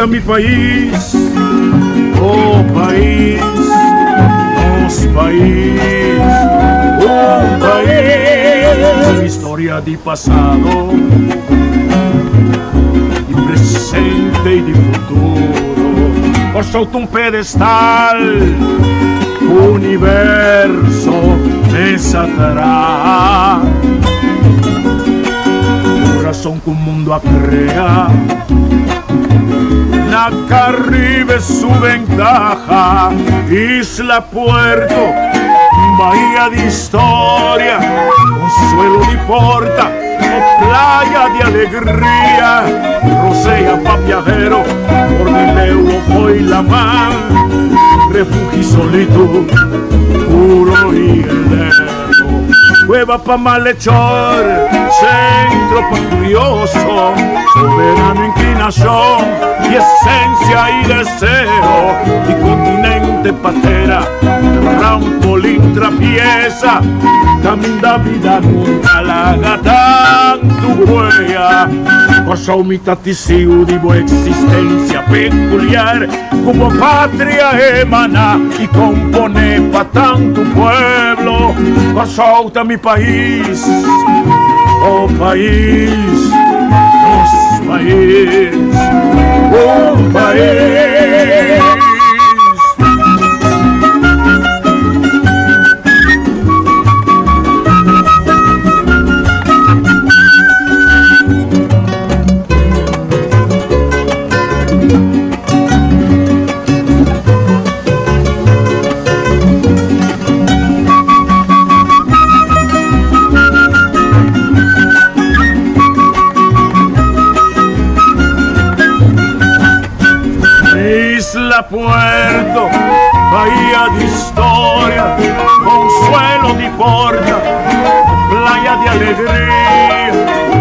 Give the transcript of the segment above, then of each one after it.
ta mi pais, oh pais, nos pais, un pais. Historia di pasado, di presente y di futuro. Kòrsou ta un pedestal, universo mesa traha. Kurason ku mundu a krea. Na Caribe su ventaha, isla puerto, bahía di historia, consuelo di porta, o playa di alegria, rosea pa viajero, for di leu o fo'i laman, refugio solitud, puro y eterno. Cueva pa malhechor, centro pa curioso, soberano inclinación y esencia y deseo, y continente patera, trampolín trapieza, caminda vida nunca laga tantu huella. Kòrsou mi ta tisiu di bo existencia peculiar. Ku bo patria emana i komponé pa tantu pueblo. Kòrsou ta mi pais, oh pais, nos pais, un pais. Isla Puerto, bahía di historia, consuelo di porta, playa di alegria,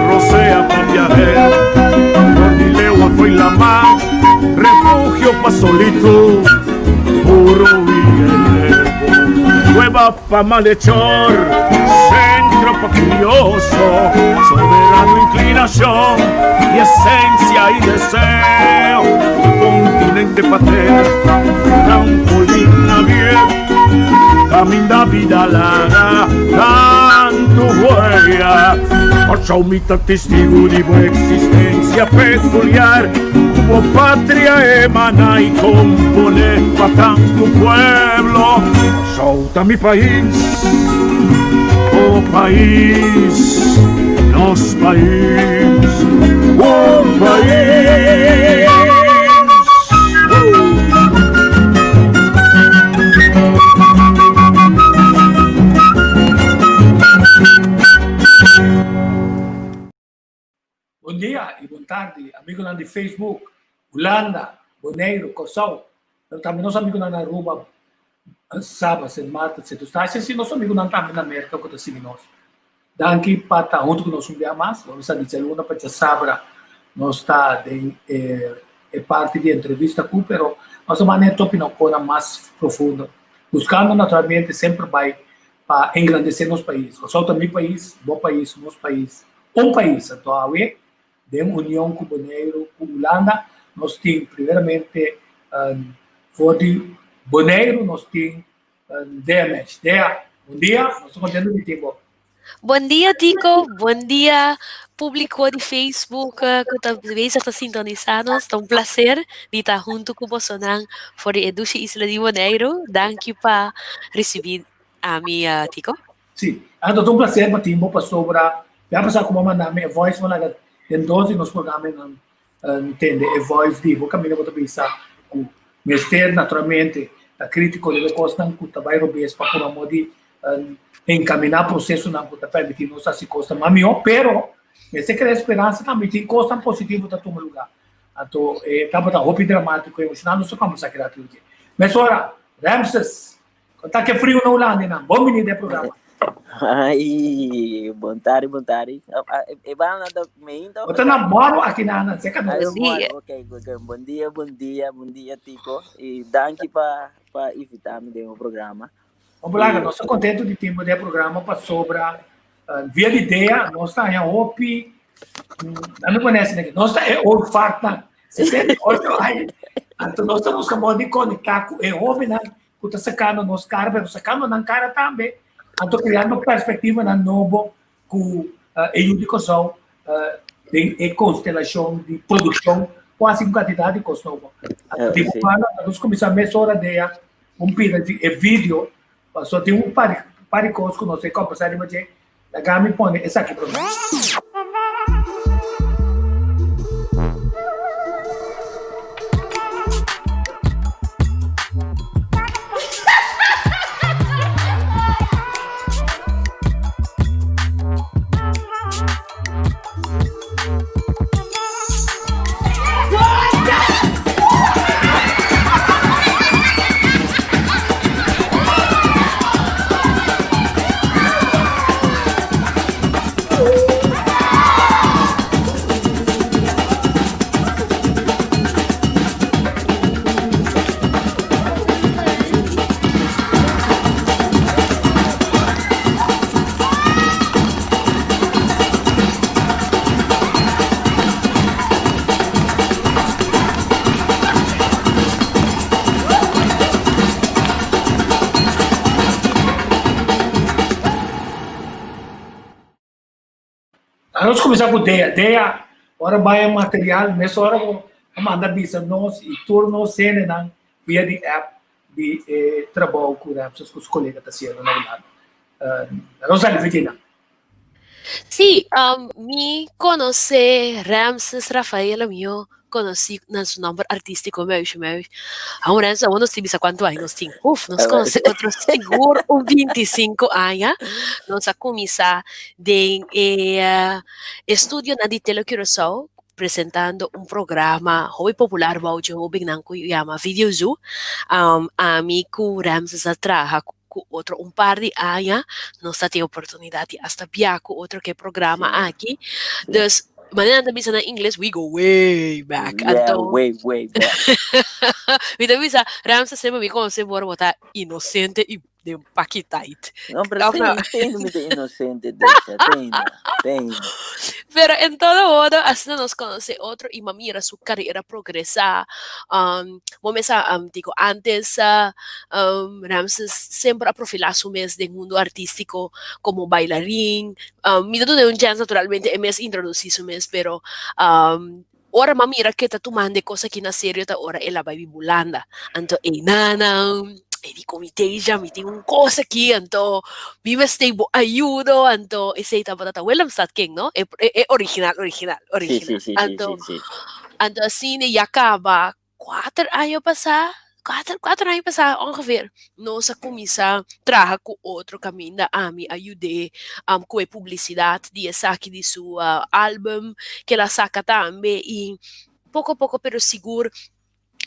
rosea pa viajero, for di lewa fo'i laman, refugio pa solitud, puro i elevo, cueva pa malhechor, centro pa curioso, soberano inclinacion y esencia y deseo, continente patera, trampolín abierto, Caminda bida laga tantu huella. Kòrsou mi ta testigu di bo existencia peculiar, ku bo patria emana i komponé pa tantu pueblo. Kòrsou ta mi pais, bo pais, nos pais, un pais. Bon dia y bon tardi amigonan di Facebook, Hulanda, Boneiru, Kòrsou, pero tambe nos amigonan na Aruba, Saba, Sint Maarten, Sint Eustatius y nos amigonan tambe na Merka ku ta sigui nos. Danki pa ta huntu ku nos un bia mas. Bo sa di djaluna pa djasabra nos ta den e parti di entrevista ku, pero nos ta manda e topino kona mas profundo, buskando naturalmente semper bai pa engrandesé nos pais. Kòrsou ta mi pais, bo pais, nos pais, un pais. Anto awe den union ku Boneiru ku Hulanda nos tin primeramente for di Boneiru nos tin Dea Mesh. Dea, bon dia, nos ta contento di tin bo. Bon dia Tico, bon dia publico di Facebook cu ta bezig ta sintonisa nos. Ta un placer di ta hunto cu bosonan for di e dushi isla di Boneiru. Danki pa ricibi ami Tico. Si, anto ta un placer pa tin bo pasobra ya pasa cu bo a manda mi e voice bo laga den dos di nos programanan Ntende e voice di bo caminda bo ta bisa cu mester naturalmente ta critico riba e cosnan cu ta bay robes pa purba modo di encamina procesonan cu ta permiti nos haci cosnan mas miho, pero mester crea speransa tambe tin cosnan positivo ta tuma lugar. Anto e tabata hopi dramatico y emocional, nos ta combersa aki rato dje. Mesora, Ramses, Con ta ke frio na Hulanda nan? Bon bini den programa. Ai, bon tardi, bon tardi. E bana da meinta. Bo ta na moro aki na nan, seka no. Bon dia. Ok, ok. Bon dia, bon dia, bon dia Tico. E danki pa pa invitami den o programa. Bon belaga, nos ta contento di tin bo den programa pasobra via di dea nos ta haña hopi, dame pone asina, nos ta e old fart nan. 68 aña. Anto nos ta buska modo di konektá ku e hóbennan ku ta sakando nos kara, pero sakando nan kara tambe, anto kreando perspektivanan nobo ku e yu di Kòrsou den e konstelashon di produkshon ku hasi un kantidat di kos nobo. Anto di banda nos kuminsá mesora dea un pida di e video, pasobra tin un par di kos ku nos ta kombersá riba dje. Laga mi pone esaki promé. Nos kuminsá ku Dea. Dea, ora bai e material, mesora bo a manda bisa nos i tur nos hendenan via di app di e trabou ku Ramses ku su kolega ta hasiendo na Hulanda. Nos a lifi kinan. Sí, mi konosé Ramses Rafael mihó konosí na su nòmber artístiko Muisje Muis. Awor Ramses awor nos tin bisa kuantu aña nos tin. Uf, nos konosé otro sigur un 25 aña. Nos a kuminsá den e estudionan di Tele Curaçao presentando un programa hopi popular bou dje hóbennan ku yama Video Zoo. Ami ku Ramses a traha ku otro un par di aña. Nos ta tin oportunidat di hasta bia ku otro ke programa aki. Dus, manera nan ta bisa na ingles, we go way back. Yeah, Anto, way, way back. mi ta bisa, Ramses semper mi konosé bo ora bo ta inosente i den paki tight. No, pero Of sí, no? tengo mi ta inocente, Desha, tengo, tengo. Pero en todo modo, asina nos conoce otro y m'a mira su carrera progresa. Bo mesa, digo, antes Ramses semper a profila su mes den mundo artístico como bailarín. Mi ta duna un chance naturalmente e mes introduci su mes, pero ora m'a mira ke ta tumando e kos aki na serio ta ora el a bai biba Hulanda. Anto einanan e di ku mi Deja mi tin un kos aki anto mi mester bo ayudo anto esei tabata ta Willemstad ken no e e original original Sí, original. sí, sí, sí, Anto sí, sí. anto asina ya kaba kuater aña pasá kuater kuater aña pasá ongeveer nos a kuminsá traha ku otro kaminda ami a yud'é ku e publisidat di esaki di su album ke el a saka tambe i poko poko pero sigur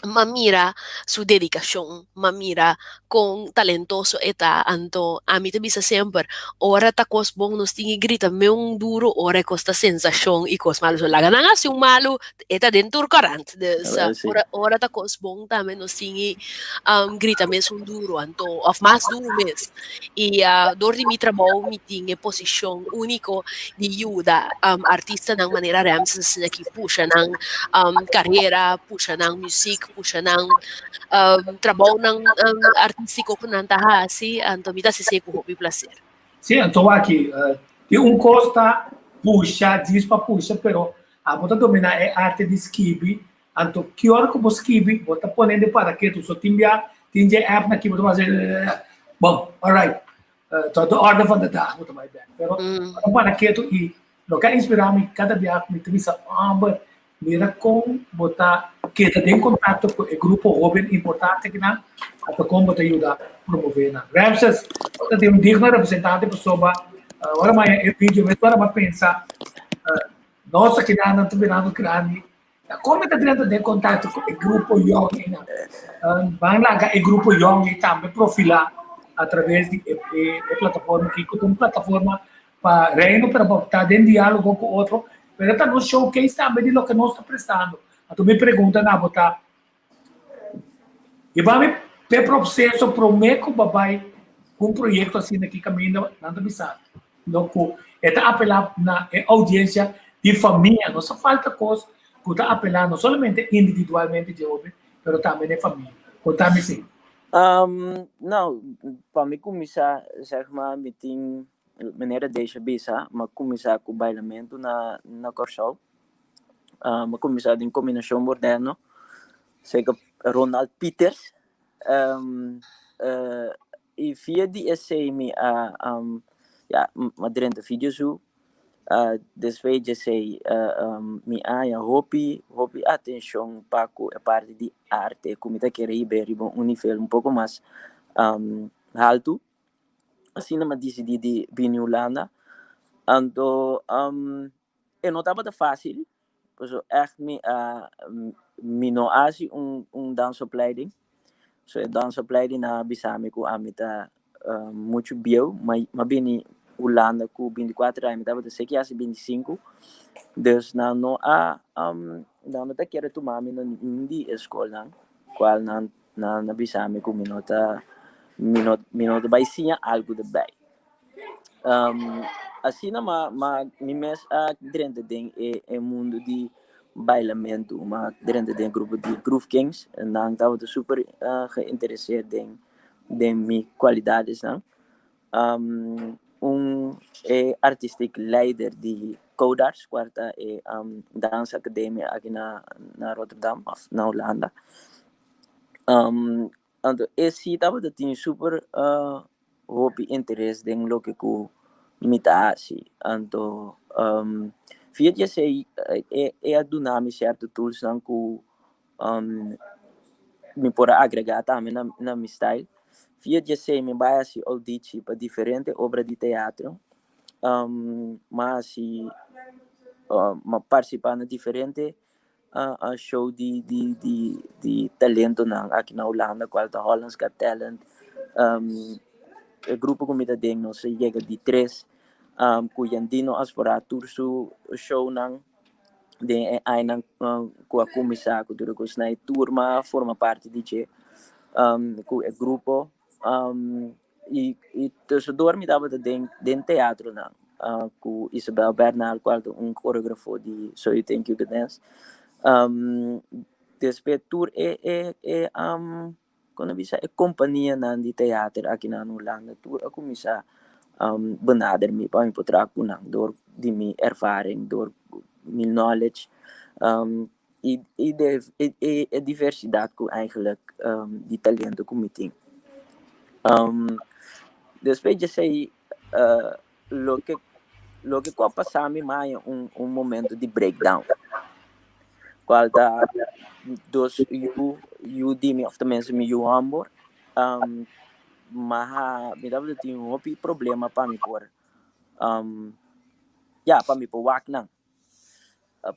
m'a mira su dedikashon, m'a mira kon talentoso e ta, anto ami ta bisa semper ora ta kos bon nos tin ke grita meun duru ora e kos ta sensashon i kos malu so laga nan hasi un malu e ta den tur korant dus Awel si. ora ora ta kos bon tambe nos tin i grita mesun duru anto of mas duru mes i dor di mi trabou mi tin e posishon uniko di yuda artistanan manera Ramses asina ki pusha nan karera pusha nan muzik pusha nan trabounan artistiko ku nan ta hasi anto mi ta hasi esei ku hopi plaser. Sí, anto aki tin un kos ta pusha, djis pa pusha, pero abo ta dominá e arte di skibi, anto ki ora ku bo skibi bo ta pone den paraketu, so tin bia tin dje app na ki bo ta hasi bon, alright, tot de orde van de dag bo ta bai bek, pero bo ta paraketu i loke a inspirá mi kada bia ku mi ta bisa homber Mira kon bo ta keda den kontakto ku e grupo hóben importante akinan, anto kon bo ta yuda promové nan. Ramses, bo ta tin un digno representante pasobra ora mi haña e video mes ora mi a pensa, nos akinan nan ta birando grandi, ta kon mi ta drenta den kontakto ku e grupo yòn einan? Ban laga e grupo yòn ei tambe profilá atraves di e plataforma aki ku ta un plataforma pa Reino, pero pa ta den diálogo ku otro, pero ta nos showcase tambe di loke nos ta prestando. Anto mi pregunta na bo ta, hiba mi p'e proseso promé ku bo bai ku un proyekto asina ki kaminda nan ta bisa no ku e ta apelá na e oudiensia di famia. Nos a falta kos. ku ta apelá no solamente individualmente dje hoben, pero tambe na e famia. Konta mi esei. Nou, pa mi kuminsá, zeg maar, mi tin, manera Deisha bisa, mi a kuminsá ku bailamentu na na Kòrsou. Mi a kuminsá den Kombinashon Moderno, serka Ronald Pieters. I via di esei mi a, ya, mi a drenta Video Zoo. Despues di esei mi a haña hopi, hopi atenshon pa ku e parti di arte ku mi ta kere hib'é riba un nivel un poko mas haltu. Asina mi a disidí di bini Hulanda. Anto e no tabata fásil, pasobra ègt mi a mi no a hasi un un dansopleiding. So e dansopleiding nan a bisa mi ku ami ta muchu bieu, mi a bini Hulanda ku 24 aña, mi tabata seki hasi 25. Dus nan no a nan no ta kere tuma mi na ningun di e skolnan kual nan nan a bisa mi ku mi no ta mi no mi no ta bai siña algu derbei. Asina ma ma mi mes a drenta den e e mundu di bailamentu, mi a drenta den e grupo di Groove Kings, nan tabata super geïntereseerd den den mi kualidadesnan. Un e artistiek leider di Codarts, kual ta e dansacademia aki na na Rotterdam òf na Hulanda. Anto e si tabata tin super hopi interes den loke ku mi ta hasi. Anto via di esei e a duna mi sierto toolsnan ku mi por a agregá tambe na na mi style. Via di esei mi bai hasi ouditie pa diferente obra di teatro. Mi a hasi mi a partisipá na diferente show di di di di talentonan aki na Hulanda kual ta Holland's Got Talent. E grupo ku mi ta den nos a yega di tres ku Jandino Asporaat tur su shownan den e añanan ku a kuminsá ku tur e kosnan e tur mi a forma parti di dje ku e grupo. I i tussendoor mi tabata den den teatronan ku Isabel Bernal kual ta un koreografo di So You Think You Can Dance. Despues tur e e e kon ta bisa e kompanianan di teater aki na Hulanda tur a kuminsá benader mi pa mi por traha ku nan dor di mi ervaring dor mi knowledge i i de e e diversidat ku eigenlijk di talento ku mi tin. Despues di esei loke loke ku a pasa mi m'a haña un un momento di breakdown kual ta dos yu yu di mi òf tenminste mi yu hòmber m'a ha mi tabata tin hopi problema pa mi por ya pa mi por wak nan.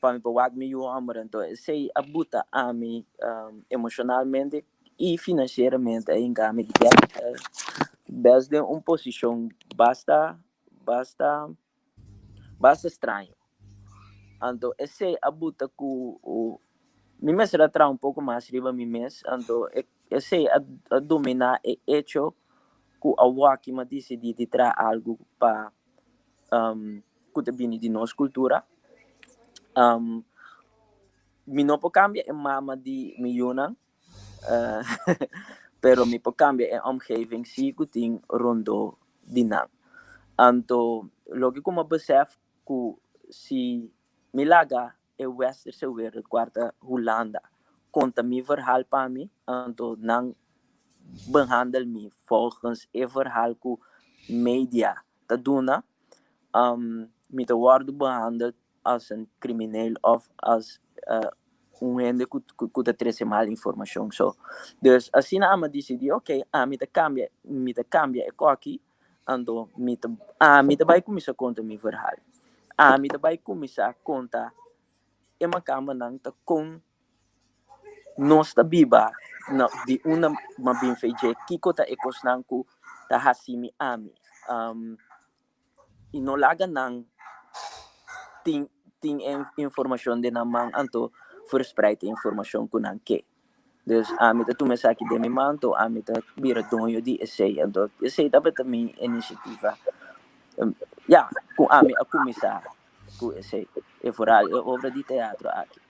Pa mi por wak mi yu hòmber. Anto esei a buta ami emoshonalmente i finansieramente a hinka mi bes den un posishon basta basta basta straño. Anto esei a buta ku mi mester a traha un poko mas riba mi mes. Anto esei a dominá e echo ku awor mi a disidí di traha algu pa ku ta bini di nos kultura. Mi no por kambia e mama di mi yunan, pero mi por kambia e omgeving si ku tin rondó di nan. Anto loke ku mi a besef ku si mi laga e westerse wereld, kuarta Hulanda, konta mi verhaal pa mi, anto nan behandel mi volgens e verhaal ku media ta duna, mi ta wòrdu behandeld as een krimineel òf as un hende ku ku ta trese mal informashon. So, dus asina ami a disidí, oké, ami ta kambia, mi ta kambia e kòki, anto mi ta ami ta bai kuminsá konta mi verhaal. Ami ta bai kuminsá konta e makambanan ta kon Nos ta biba na di unda m'a bin fe dje, kiko ta e kosnan ku ta hasi mi ami? I no laga nan tin tin e informashon den nan man anto verspreid e informashon ku nan ke. Dus ami ta tuma esaki den mi man anto ami ta bira doño di esei. Anto esei tabata mi inisiativa, ya, ku ami a kuminsá ku esei, e vooral e obra di teatro aki.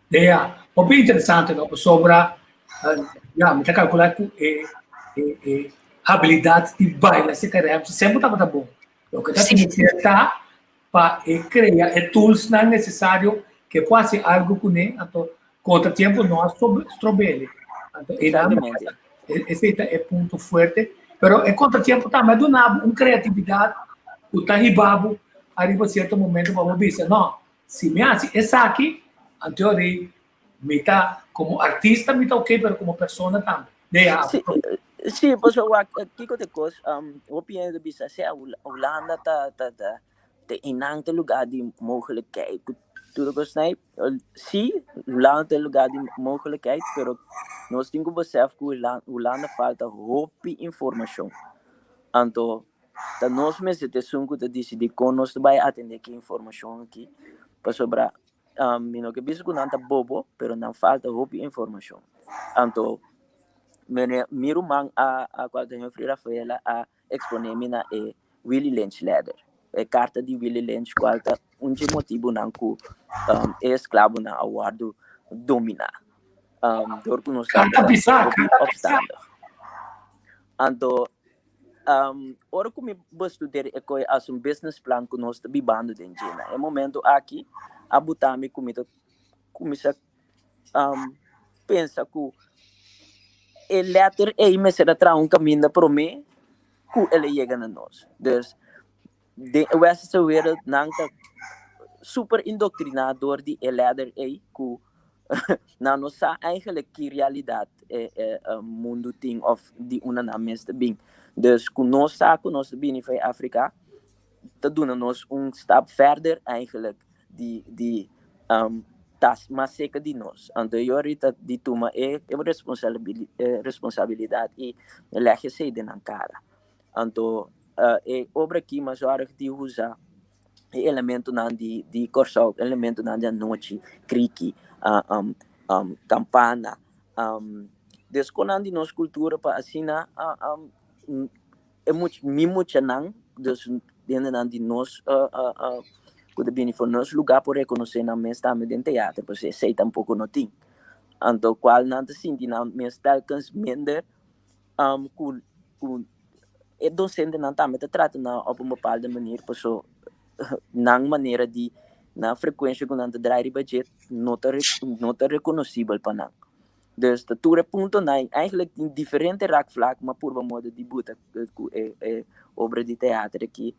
Ja, hopi interesante, no? Pasobra, ja, mi ta kalkulá ku e e e habilidat di baila serka Ramses semper tabata bon. Loke ta mester ta pa e krea e toolsnan nesesario ku e por hasi algu kuné, anto kontratiempo no a strob'é. Anto einan esei ta e punto fuerte. Pero e kontratiempo tambe a duna bo un kreatividat ku ta hiba bo ariba sierto momento pa bo bisa, no, Si mi hasi esaki, anto di mi ta komo artista mi ta oké, pero komo persona tambe. De ya. Sí, sí, pasobra wak, kiko ta e kos, hopi hende ta bisa, sea Hulanda ta ta ta ta einan ta lugá di mogelijkheid, ku tur e kosnan ei. Sí, Hulanda ta e lugá di mogelijkheid, pero nos tin ku besef ku Hulanda falta hopi informashon. Anto Ta nos mester ta esun ku ta disidí kon nos ta bai atendé ki informashon aki, pasobra mi no ke bisa ku nan ta bobo, pero nan falta hopi informashon. Anto mi ruman a a kual ta Humphrey Rafaela a eksponé mi na e Willy Lynch letter, e karta di Willy Lynch kual ta un dje motibunan ku e esklabonan a wòrdu dominá dor ku nos tabata hopi opstandig. Anto Ora ku mi bestudeer e koe as un business plan ku nos ta bibando den dje na e momento aki a buta mi ku mi ta kuminsá pensa ku e letter ei mester a traha un kaminda promé ku el a yega na nos. Dus den e westerse wereld nan ta super indoktriná dor di e letter ei ku Nan no sa eigenlijk ki realidat e mundu tin of di unda nan mes ta bin. Dus ku nos sa ku nos ta bini for Afrika ta duna nos un stap verder eigenlijk di di ta mas seka di nos. Anto yori ta di tuma e responsabilidat i leg esei den nan kara. Anto e obra aki mas ora di usa e elementonan di di Kòrsou, elementonan di anochi, kriki, kampana, des konan di nos kultura pa asina e mucha mi muchanan, dus hendenan di nos ku ta bini for nos lugá por rekonosé nan mes tambe den teater, pasobra esei tampoko no tin. Anto kual nan ta sinti nan mes telkens minder ku ku e dosentenan tambe ta trata nan op un bepaalde manier paso nan manera di nan frekuensha ku nan ta draai riba dje no ta no ta rekonosibel pa nan. Dus ta tur e puntonan eigenlijk tin diferente raakvlak ma purba moda di buta ku e e obra di teater aki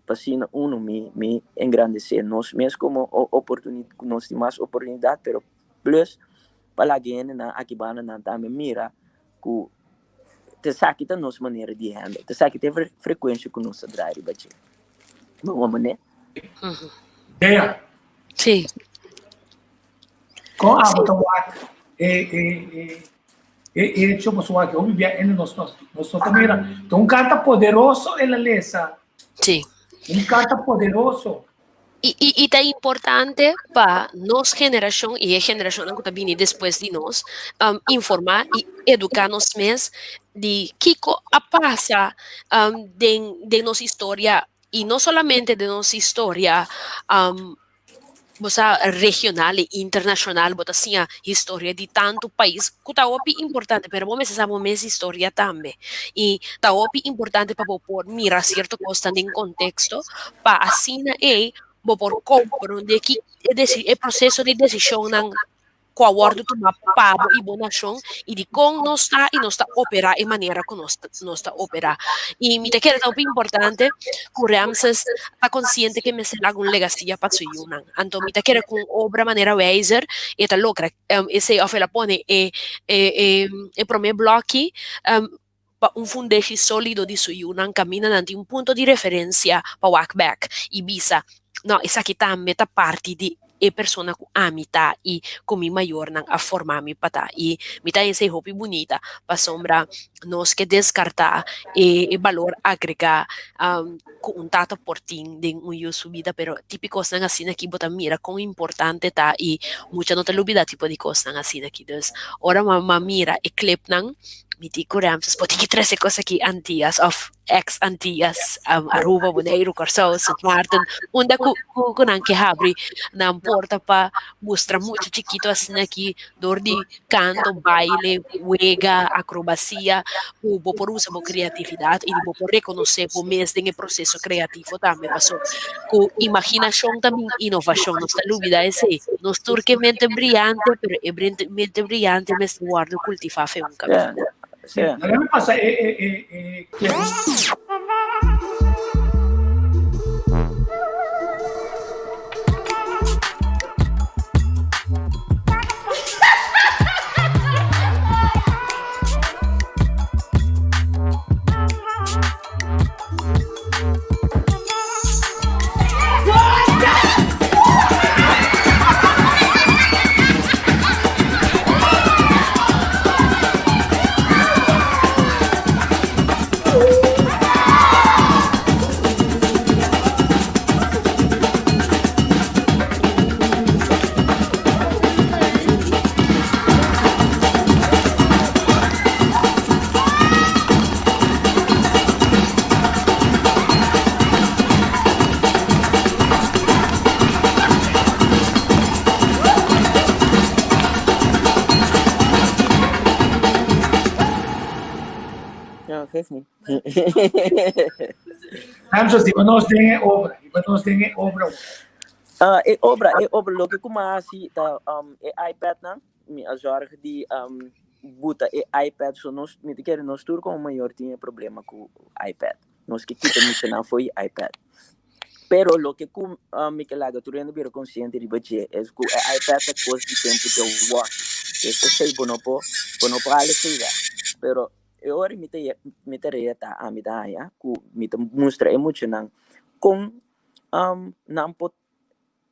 pa asina uno mi mi engrandesé nos mes komo oportuni nos tin mas oportunidat pero plus pa laga hendenan aki banda nan tambe mira ku T'esaki ta nos manera di handle. T'esaki ta e frekuensha ku nos ta draai riba dje. Bo wak manera? Dea. Sí. Kon abo ta wak e e e e hecho pasobra wak hopi bia ende nos nos nos no ta mira. Ta un karta poderoso el a lesa. Sí. Un karta poderoso. I i i ta importante pa nos generashon i e generashonnan ku ta bini despues di nos informá i eduká nos mes di kiko a pasa den den nos historia i no solamente den nos historia bo sa regional i internashonal bo ta siña historia di tantu pais ku ta hopi importante pero bo mester sa bo mes historia tambe i ta hopi importante pa bo por mira sierto kosnan den konteksto pa asina ei bo por komprondé ki e desi e proseso di desishonnan ku a wòrdu tumá pa bo i bo nashon i dikon nos ta i nos ta operá e manera ku nos nos ta operá. I mi ta kere ta hopi importante ku Ramses ta konsiente ku e mester laga un legasia pa su yunan. Anto mi ta kere ku un obra manera Wijzer e ta logra esei òf el a pone e e e promé blòki pa un fundeshi sólido di su yunan kaminda nan tin un punto di referensia pa wak bèk i bisa, No, esaki tambe ta parti di e persona ku ami ta i ku mi mayornan a forma mi pa ta. I mi ta hesei hopi bunita pasobra nos ke deskartá e e balor agregá ku un tata por tin den un yu su bida, pero tipo kosnan asina aki bo ta mira kon importante ta i mucha no ta lubida tipo di kosnan asina aki. Dus ora m'a mira e clipnan mi di ku Ramses bo tin ke trese kos aki Antias òf. ex Antillas, Aruba, Boneiru, Kòrsou, Sint Maarten, unda ku ku nan ke habri nan porta pa mustra mucha chikitu asina aki dor di kanto, baile, wega, akrobasia, ku bo por usa bo kreatividat i bo por rekonosé bo mes den e proseso kreativo tambe. Paso ku imaginashon ta bin inovashon, nos ta lubida esei. Nos tur ke mente briante, pero e mente briante mester wòrdu kultivá fe un kaminda. Sí. Laga mi pasa e e e e clip. No, geeft niet. Ramses, di nos den e obra, di nos den e obra. Ah, e obra, e obra, loke ku mi a hasi ta um, e iPad nan, mi a zorg di um, buta e iPad, so nos, mi ta kere nos tur komo mayor tin e problema ku iPad. Nos ke kita muchanan for e iPad. Pero loke ku um, mi ke laga tur hende bira konsiente riba dje es ku e iPad ta kos di tempu dje wòrdu. Dus esei bo no por, bo no por hala esei wèg. Pero e ora mi ta mi tarea ta ami ta haña ku mi ta mustra e muchanan kon um, nan por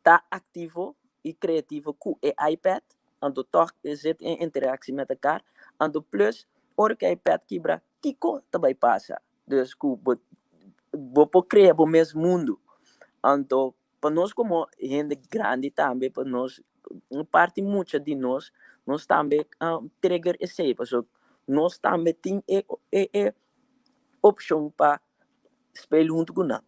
ta aktivo i kreativo ku e iPad, anto tòg e zit en interaktie met elkaar. Anto plus, ora ku e iPad kibra, kiko ta bai pasa? Dus ku bo bo por krea bo mes mundu. Anto pa nos komo hende grandi tambe, pa nos un parti mucha di nos, nos tambe trigger esei, pasobra nos tambe tin e e e opshon pa speel huntu ku nan.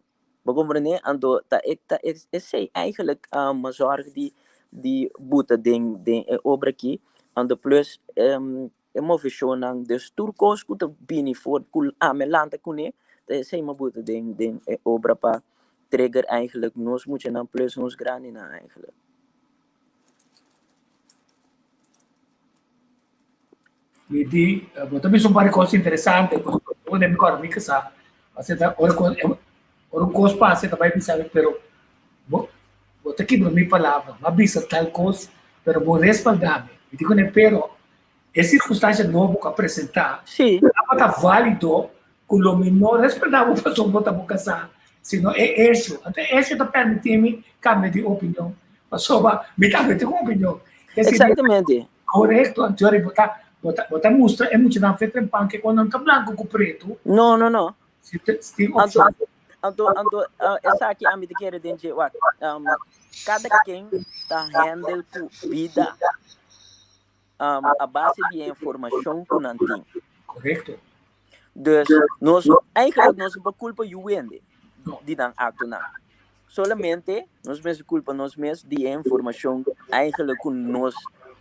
Bo comprende? Anto ta e ta esei eigenlijk um, zorg di di buta den den e obra aki. Anto plus um, e moveshonnan, dus tur kos ku ta bini for ku ami a lanta kuné, ta esei mi a buta den den e obra pa trigger eigenlijk nos muchanan plus nos grandinan eigenlijk. Mi di, bo ta bisa un par di kos interesante, ku mi kòrda mi kasá, ora ora un kos pasa e ta bai bisa mi, pero bo bo ta kibra mi palabra, mi a bisa tal kos, pero bo respaldá mi. Mi di kuné, pero e sirkunstansia nobo ku a presentá tabata válido ku lo mi no respaldá bo pasobra bo ta bo kasá, sino e esho. Anto e esho ta permití mi kambia di opinion, pasobra mi tambe tin un opinion. Exactamente. Korekto, anto bo ta bo ta bo ta mustra e muchanan fe trempan ke kon nan ta blanko ku pretu. No, no, no. Si te si Anto, anto, anto uh, esaki ami ta kere den dje, wak, um, kada ken ta handle ku bida um, a base di e informashon ku nan tin. Korekto. Dus nos eigenlijk nos no por culpa yu hende di nan actonan. Solamente nos mester culpa nos mes di e informacion eigenlijk cu nos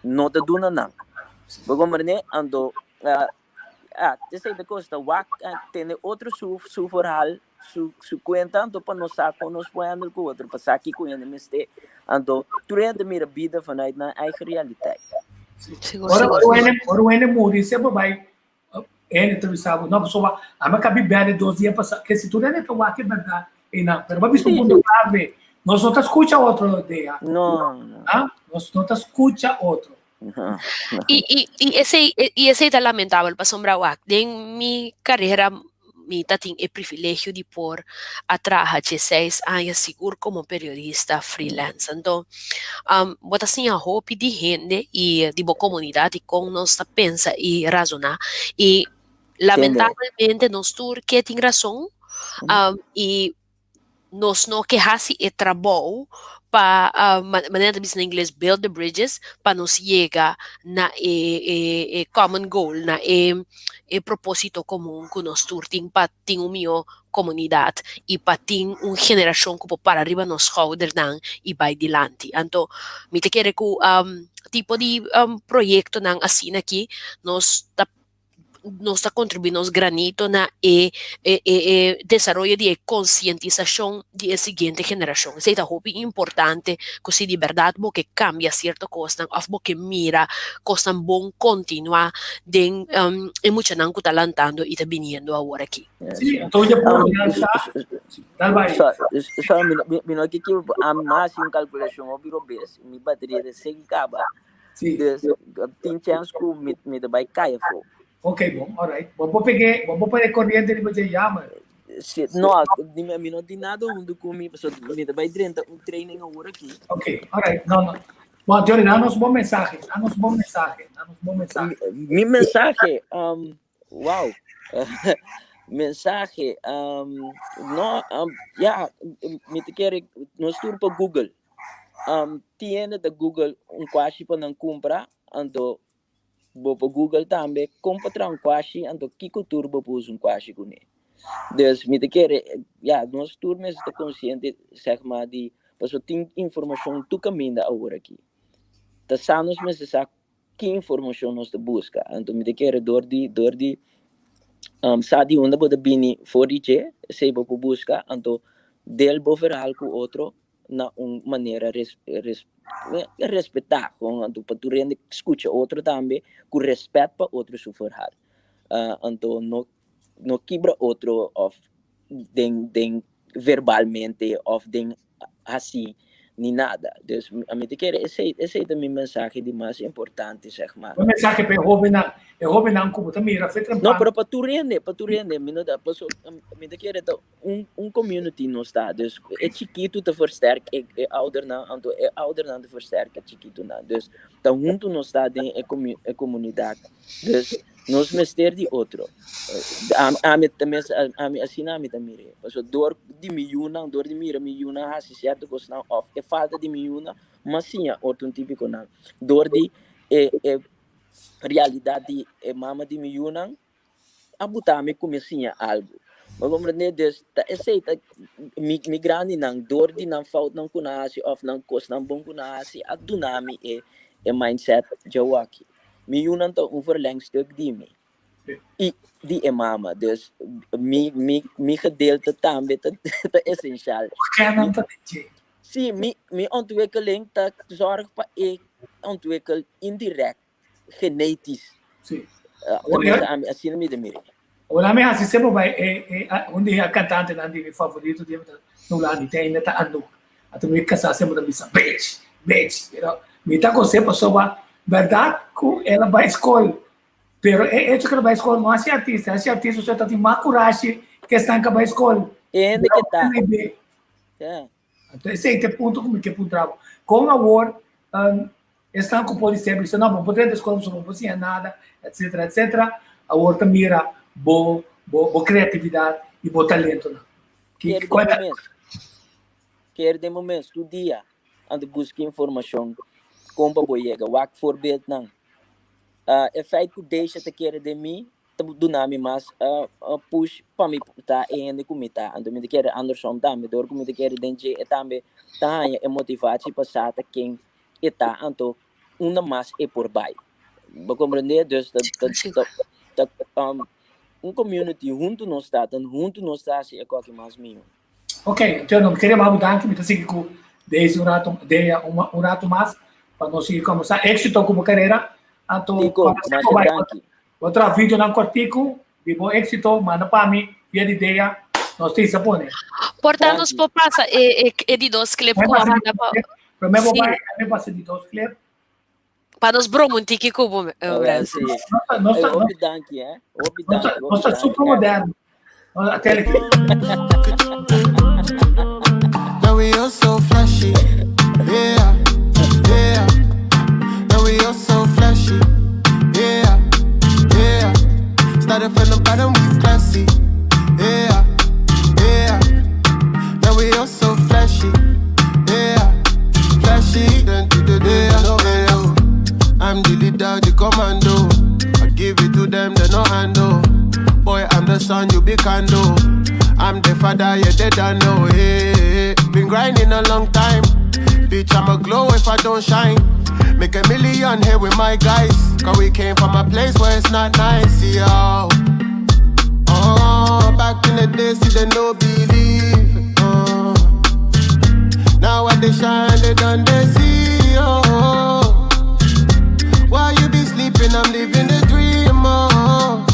no ta duna nan. Bo comprende? Anto, uh, ah, esey ta cosa, ta wak uh, tende otro su, su verhaal, su, su cuenta, anto pa nos sa con nos por handle cu otro, pa sa kico hende mester. Anto, tur hende mira bida vanuit nan eigen realiteit. Sigur, Ora sigur. ora hende ora hende muri semper bai Hende ta bisa bo, no, pasobra ami a kabi bèrdè dos dia pasá. Ke si tur hende ta wak e bèrdat einan. Pero bo a bisa un punto klave. Nos no ta skucha otro, Dea. No, no. Ah, nos no ta skucha otro. No, no. I, i, i esei, i esei ta lamentabel pasobra wak den mi karera mi ta tin e privilegio di por a traha dieseis aña sigur komo periodista freelance. Anto, bo ta siña hopi di hende i di bo komunidat i kon nos ta pensa i razoná. I lamentablemente nos tur ke tin rason i nos no ke hasi e trabou. Pa manera ta bisa na ingles, build the bridges pa nos yega na e common goal, na e propósito komun ku nos tur tin pa tin un mihó komunidat i pa tin un generashon ku por para riba nos schoudernan i bai dilanti. Anto mi ta kere ku tipo di proyektonan asina aki nos ta nos ta kontribuí nos granito na e desaroyo di e konsientisashon di e siguiente generashon. Esei ta hopi importante ku si di bèrdat bo ke kambia sierto kosnan òf bo ke mira kosnan bon kontinuá den e muchanan ku ta lantando i ta biniendo awor aki. Sí, anto ya por lansa. Dal bai. So, mi no ke ami mas un kalkulashon hopi robes, mi bateria ta segi kaba. Dus tin chance ku mi ta bai kai afó. Ok, bon, alright. Bo por peg'é, bo por pone corriente riba dje jammer. Si, no, mi no tin nada huntu ku mi, pasobra mi ta bai drenta un training awor aki. Ok, alright. No, no. Bon, Johnny, da nos bon mensahe. Da nos bon mensahe. Da nos bon mensahe. Mi mensahe, wow. Mensahe, no, ya, mi ta kere nos tur pa Google. Tin hende ta Google un kwashi pa nan kumpra, anto bo por Google tambe kon pa traha un kwashi, anto kiko tur bo por usa un kwashi kuné. Dus mi ta kere, ya, nos tur mester ta konsiente, sèg maar, di pasobra tin informashon tur kaminda awor aki. Ta sa nos mester sa ki informashon nos ta buska. Anto mi ta kere dor di sa di unda bo ta bini for di dje, esei bo por buska, anto del bo verhaal ku otro na un manera respetá, gewoon anto pa tur hende skucha otro tambe ku rèspèt pa otro su verhaal. Anto no kibra otro òf den verbalmente òf den hasi ni nada. Dus ami ta kere esei ta mi mensahe di mas importante, zeg maar. Un mensahe pa e hóbennan, e hóbennan ku bo ta mira fe No, pero pa tur hende, pa tur hende. Mi no ta, paso, mi ta kere ta un community nos ta. Dus e chikitu ta versterk e oudernan, anto e oudernan ta versterk e chikitunan. Dus ta huntu nos ta den e komunidat. Dus nos mester di otro. Ami tenminste, ami asina ami ta mir'é. Pasobra dor di mi yunan, dor di mira mi yunan hasi sierto kosnan òf e falta di mi yunan, m'a siña otro un típikonan. Dor di e realidat di e mama di mi yunan a buta mi ku mi a siña algu. Bo komprendé? Dus ta esei ta mi grandinan dor di nan foutnan ku nan hasi òf nan kosnan bon ku nan hasi a duna mi e mindset djawaki. Mi yunan ta un verlengstuk di mi i di e mama. Dus mi gedeelte tambe ta esensial. Sí, mi ontwikkeling ta zorg pa e ontwikkel indirect, genetisch. Tenminste, ami asina mi ta mira. Ora mi hasi semper bai un di e kantantenan di mi favorito di na Hulanda te ainda ta Anouk. Anto mi kasá semper ta bisa bitch, bitch, pero mi ta gos'é pasobra bèrdat ku el a bai skol, pero e echo ku el a bai skol no hasi artista, hasi artista pasobra ta tin mas kurashi ku esnan ku a bai skol. E hende ke ta. Anto esei ta e punto ku mi ke puntra bo. Kon awor esnan ku por ser bisa no, bo por drenta skol pasobra bo no por siña nada, etcetera, etcetera, awor ta mira bo kreatividat i bo talentonan. Kere den bo mes. Kere den bo mes tur dia anto buska informashon kon pa bo yega. Wak voorbeeldnan. E feit ku Deisha ta kere den mi ta duna mi mas push pa mi ta e hende ku mi ta. Anto mi ta kere andersom tambe. Dor ku mi ta kere den dje e tambe ta haña e motivatie pa sa ta ken e ta anto unda mas e por bai. Bo komprendé? Dus ta un community huntu nos ta, ta huntu nos ta hasi e koki mas mihó. Ok, anto no mi kere danki, mi ta sigui ku Daisy un rato, Dea un rato mas pa nos sigui kombersá. Éksito ku bo karera. Anto, Tico, masha danki. Bo traha videonan kortiku di bo éksito, manda pa mi via di Dea, nos tin sa pone. Por ta nos por pasa e di dos clip ku a manda pa. Promé bo bai, mi pasa di dos clip. Pa nos broma un tiki ku bo, Renzo. Nos ta, Hopi danki, eh. Hopi danki. Nos ta super moderno. Até Now we all so flashy. Yeah. Now we all so flashy. Yeah. Started from the bottom, we classy. Yeah. Now we all so flashy. Yeah. the son, you be candle. I'm the father, yeah, they don't know. Hey, been grinding a long time. Bitch, I'ma glow if I don't shine. Make a million here with my guys. Cause we came from a place where it's not nice, yo. Oh, back in the days, see they no believe. Now what they shine, they done they see, oh. While you be sleeping, I'm living the dream, oh.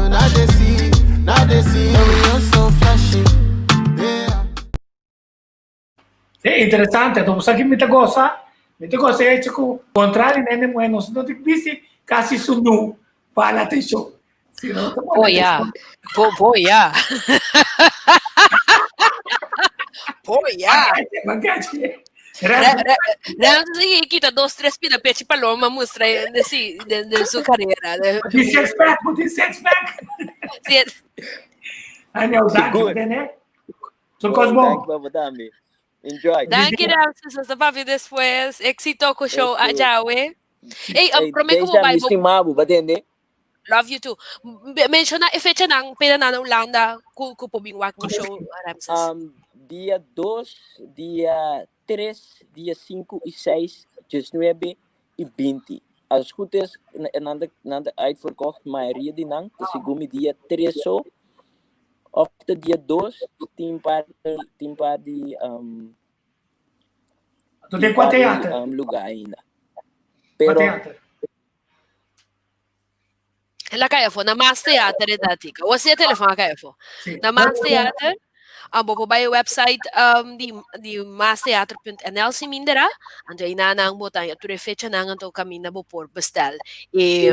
Now they see, now they see, and we are so flashy, yeah. Si, interesante. Anto, sa ki mi ta gosa? Mi ta gosa e hecho ku kontrali na hende muhé, nos no tin bisti kasi sunú pa hala atenshon. Si no ta pone Bo ya. atenshon. Bo, bo ya. Bo ya. Bakachi. Ramses a kita dos, tres pida pechi paloma mustra de, sí, de su carrera. De, Bo tin six pack, bo tin six pack. Sí. Ay, no, danki, Sigur. René. Tur kos Oh, bon. danki pa bo tambe. Enjoy. Danki Ramses, hasta papia despues. Éxito ku show Eso. aja we. Hey, Hey, prome ku bo Deja, bai mi bo stima bo, ba tende? Love you too. Menciona e fecha nan pena na Hulanda ku ku por bin wak bo show Ramses. Dia 2, dia 3, dia 5 y 6, 19 y 20. Als het goed is, nan ta, nan ta uitverkocht, mayoria di nan, ta segun mi dia 3 so, of ta dia 2, tin par, tin par di, Anto tin den kua par di, teater? lugar ainda. Kua Pero teater? El a kai afó. Na Maas Theater e ta tika. O si e telefon a kai afó. Sí. Na Maas Theater, bo por bai e website um, di, di maastheater.nl si mindera. Anto einan nan bo ta tur e fechanan anto kaminda bo por bestel e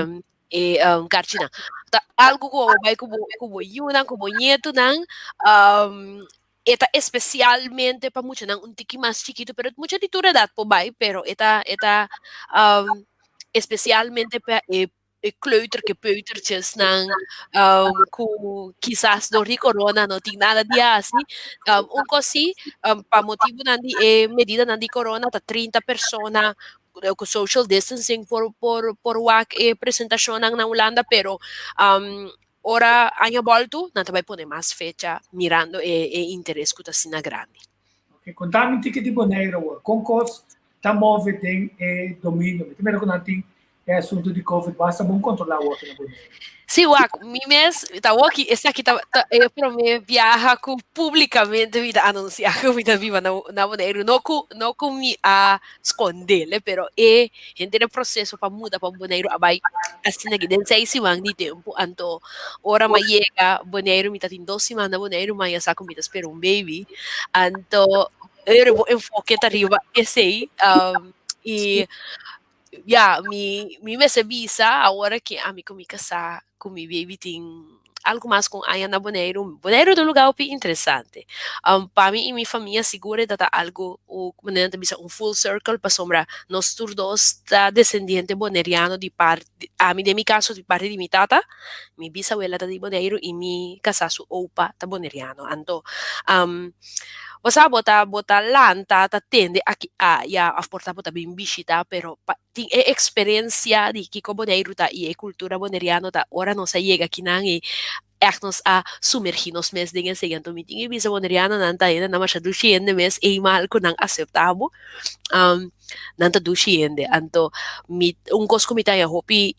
e um, karchinan. Ta algo ku bo bai ku bo ku bo yunan, ku bo nietunan, um, e ta especialmente pa muchanan un tiki mas chikitu, pero mucha di tur edat por bai, pero e ta e ta um, especialmente pa e e kleuter ke peutertjesnan um, ku kisas door di corona no tin nada di hasi. Un kos sí, pa motibunan di e medidanan di corona ta 30 persona ku social distancing por por por wak e presentashonnan na Hulanda, pero ora aña bòltu nan ta bai pone mas fecha mirando e e interes ku ta asina grandi. Ok, konta mi un tiki di Boneiru awor. Kon kos ta move den e dominio? Mi ta mira ku nan tin e asuntu di Covid basta bon kontrolá awor na Boneiru. Sí, wak, mi mes ta woki esaki ta ta e promé biaha ku públikamente mi ta anunsiá ku mi ta biba na na Boneiru. No ku no ku mi a skondele, pero e henter e proseso pa muda pa Boneiru a bai asina aki den seis siman di tempu. Anto ora mi a yega Boneiru mi ta tin dos siman na Boneiru, mi a sa ku mi ta spera un baby. Anto e bo enfoke ta riba esei i ya, mi mi mester bisa awor ki ami ku mi kasá ku mi baby tin algu mas ku un aña na Boneiru. Boneiru ta un lugá hopi interesante. Pa mi i mi famia sigur e ta ta algu ku manera nan ta bisa un full circle pasobra nos tur dos ta desendiente boneriano di parti, ami den mi kaso di parti di mi tata, mi bisawela ta di Boneiru i mi kasá su opa ta boneriano. Anto Bo sa bo ta bo ta lanta ta tende aki aya of por ta bo ta bin bishita pero pa tin e experiencia di kiko Boneiru ta y e cultura boneriano ta ora nos a yega akinan y echt nos a sumergi nos mes den esey anto mi tin e bisa bonerianonan ta hende nan masha dushi hende mes eenmaal cu nan acepta bo nan ta dushi hende anto mi un kos ku mi ta haña hopi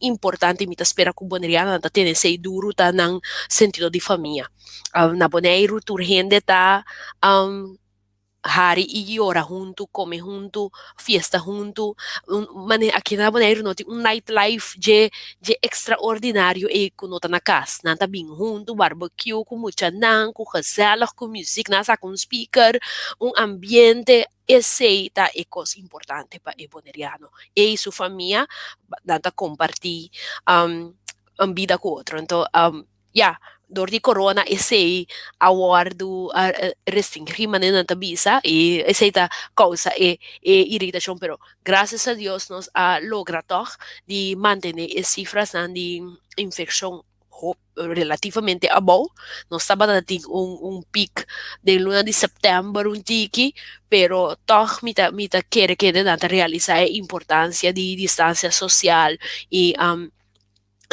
importante mi ta spera ku bonerianonan ta tene esei duru ta nan sentido di famia na Boneiru tur hende ta hari i yora huntu kome huntu fiesta huntu un mane aki na Boneiru no tin un night life dje dje extraordinario ei ku no ta na kas nan ta bin huntu barbecue ku muchanan ku gezellig ku muzik nan a saka un speaker un ambiente Esei ta e kos importante pa e boneriano. E i su famia nan ta kompartí un bida ku otro. Anto, ya, dor di corona esei a wòrdu restringí manera nan ta bisa i esei ta kousa e e iritashon. Pero grasias a Dios nos a logra tòg di mantené e sifrasnan di infekshon hop relativamente abou. Nos tabata tin un un piek den luna di sèptèmber un tiki, pero tòg mi ta mi ta kere kende nan ta realisá e importansia di distansia sosial i.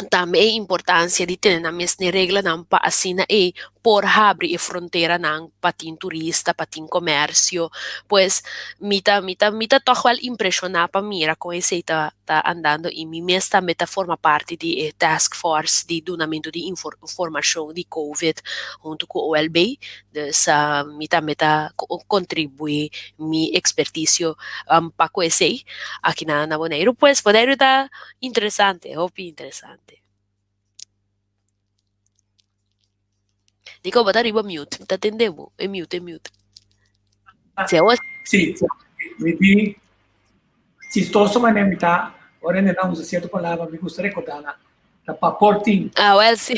Tambe e importancia di tene nan mes n'e reglanan pa asina e por habri e fronteranan pa tin turista, pa tin comercio. Pues mi ta mi ta mi ta tog wel impresiona pa mira con esey ta ta andando y mi mes tambe ta forma parti di e task force di dunamento di informacion di covid hunto cu OLB. Dus mi tambe ta contribui mi experticio pa cu esey aki na na Boneiru. Pues Boneiru ta Interesante, hopi interesante. Nico, bo ta riba mute. Mi ta tende bo. E mute, e mute. Si awo. Sí, mi di chistoso manera mi ta, ora hende nan usa cierto palabra, mi gusta recordá nan. Ta pa por tin. Ah, wel sí.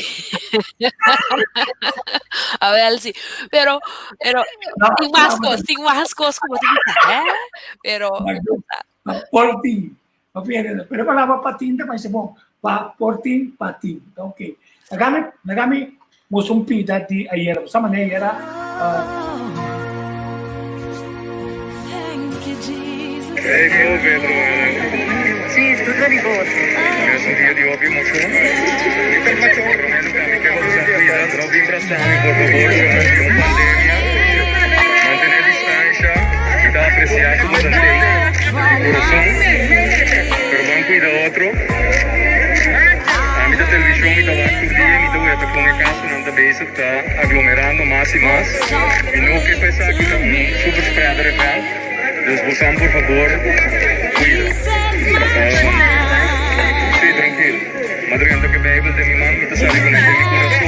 Ah, wel sí. Pero, pero, No, tin mas no, cos, tin mas cos como te bisa, hè? Pero, pa por tin. Pero e palabra patin ta parece bon. Pa por tin, patin. Ok. Lagami, lagami mostra un pida di ayera. Bo sa manera ayera. Hey COVID rumannan. Sí, tur ta di bos. Es un dia di hopi emocion. Prome lugar mi ke usa cuida, no bin brasa mi por favor, durante un pandemia. Mantene distancia, mi ta aprecia cu bo ta tey di corazon, pero ban cuida otro. Ami ta television mi ta wak tur dia, mi ta weta con e casonan ta bezig ta aglomerando mas y mas. Mi no ke pa esaki ta un super spreader event, dus bosan por favor cuida. Sí, trankil. Madrugando ke Bijbel den mi man, mi ta sali kuné den mi kurason.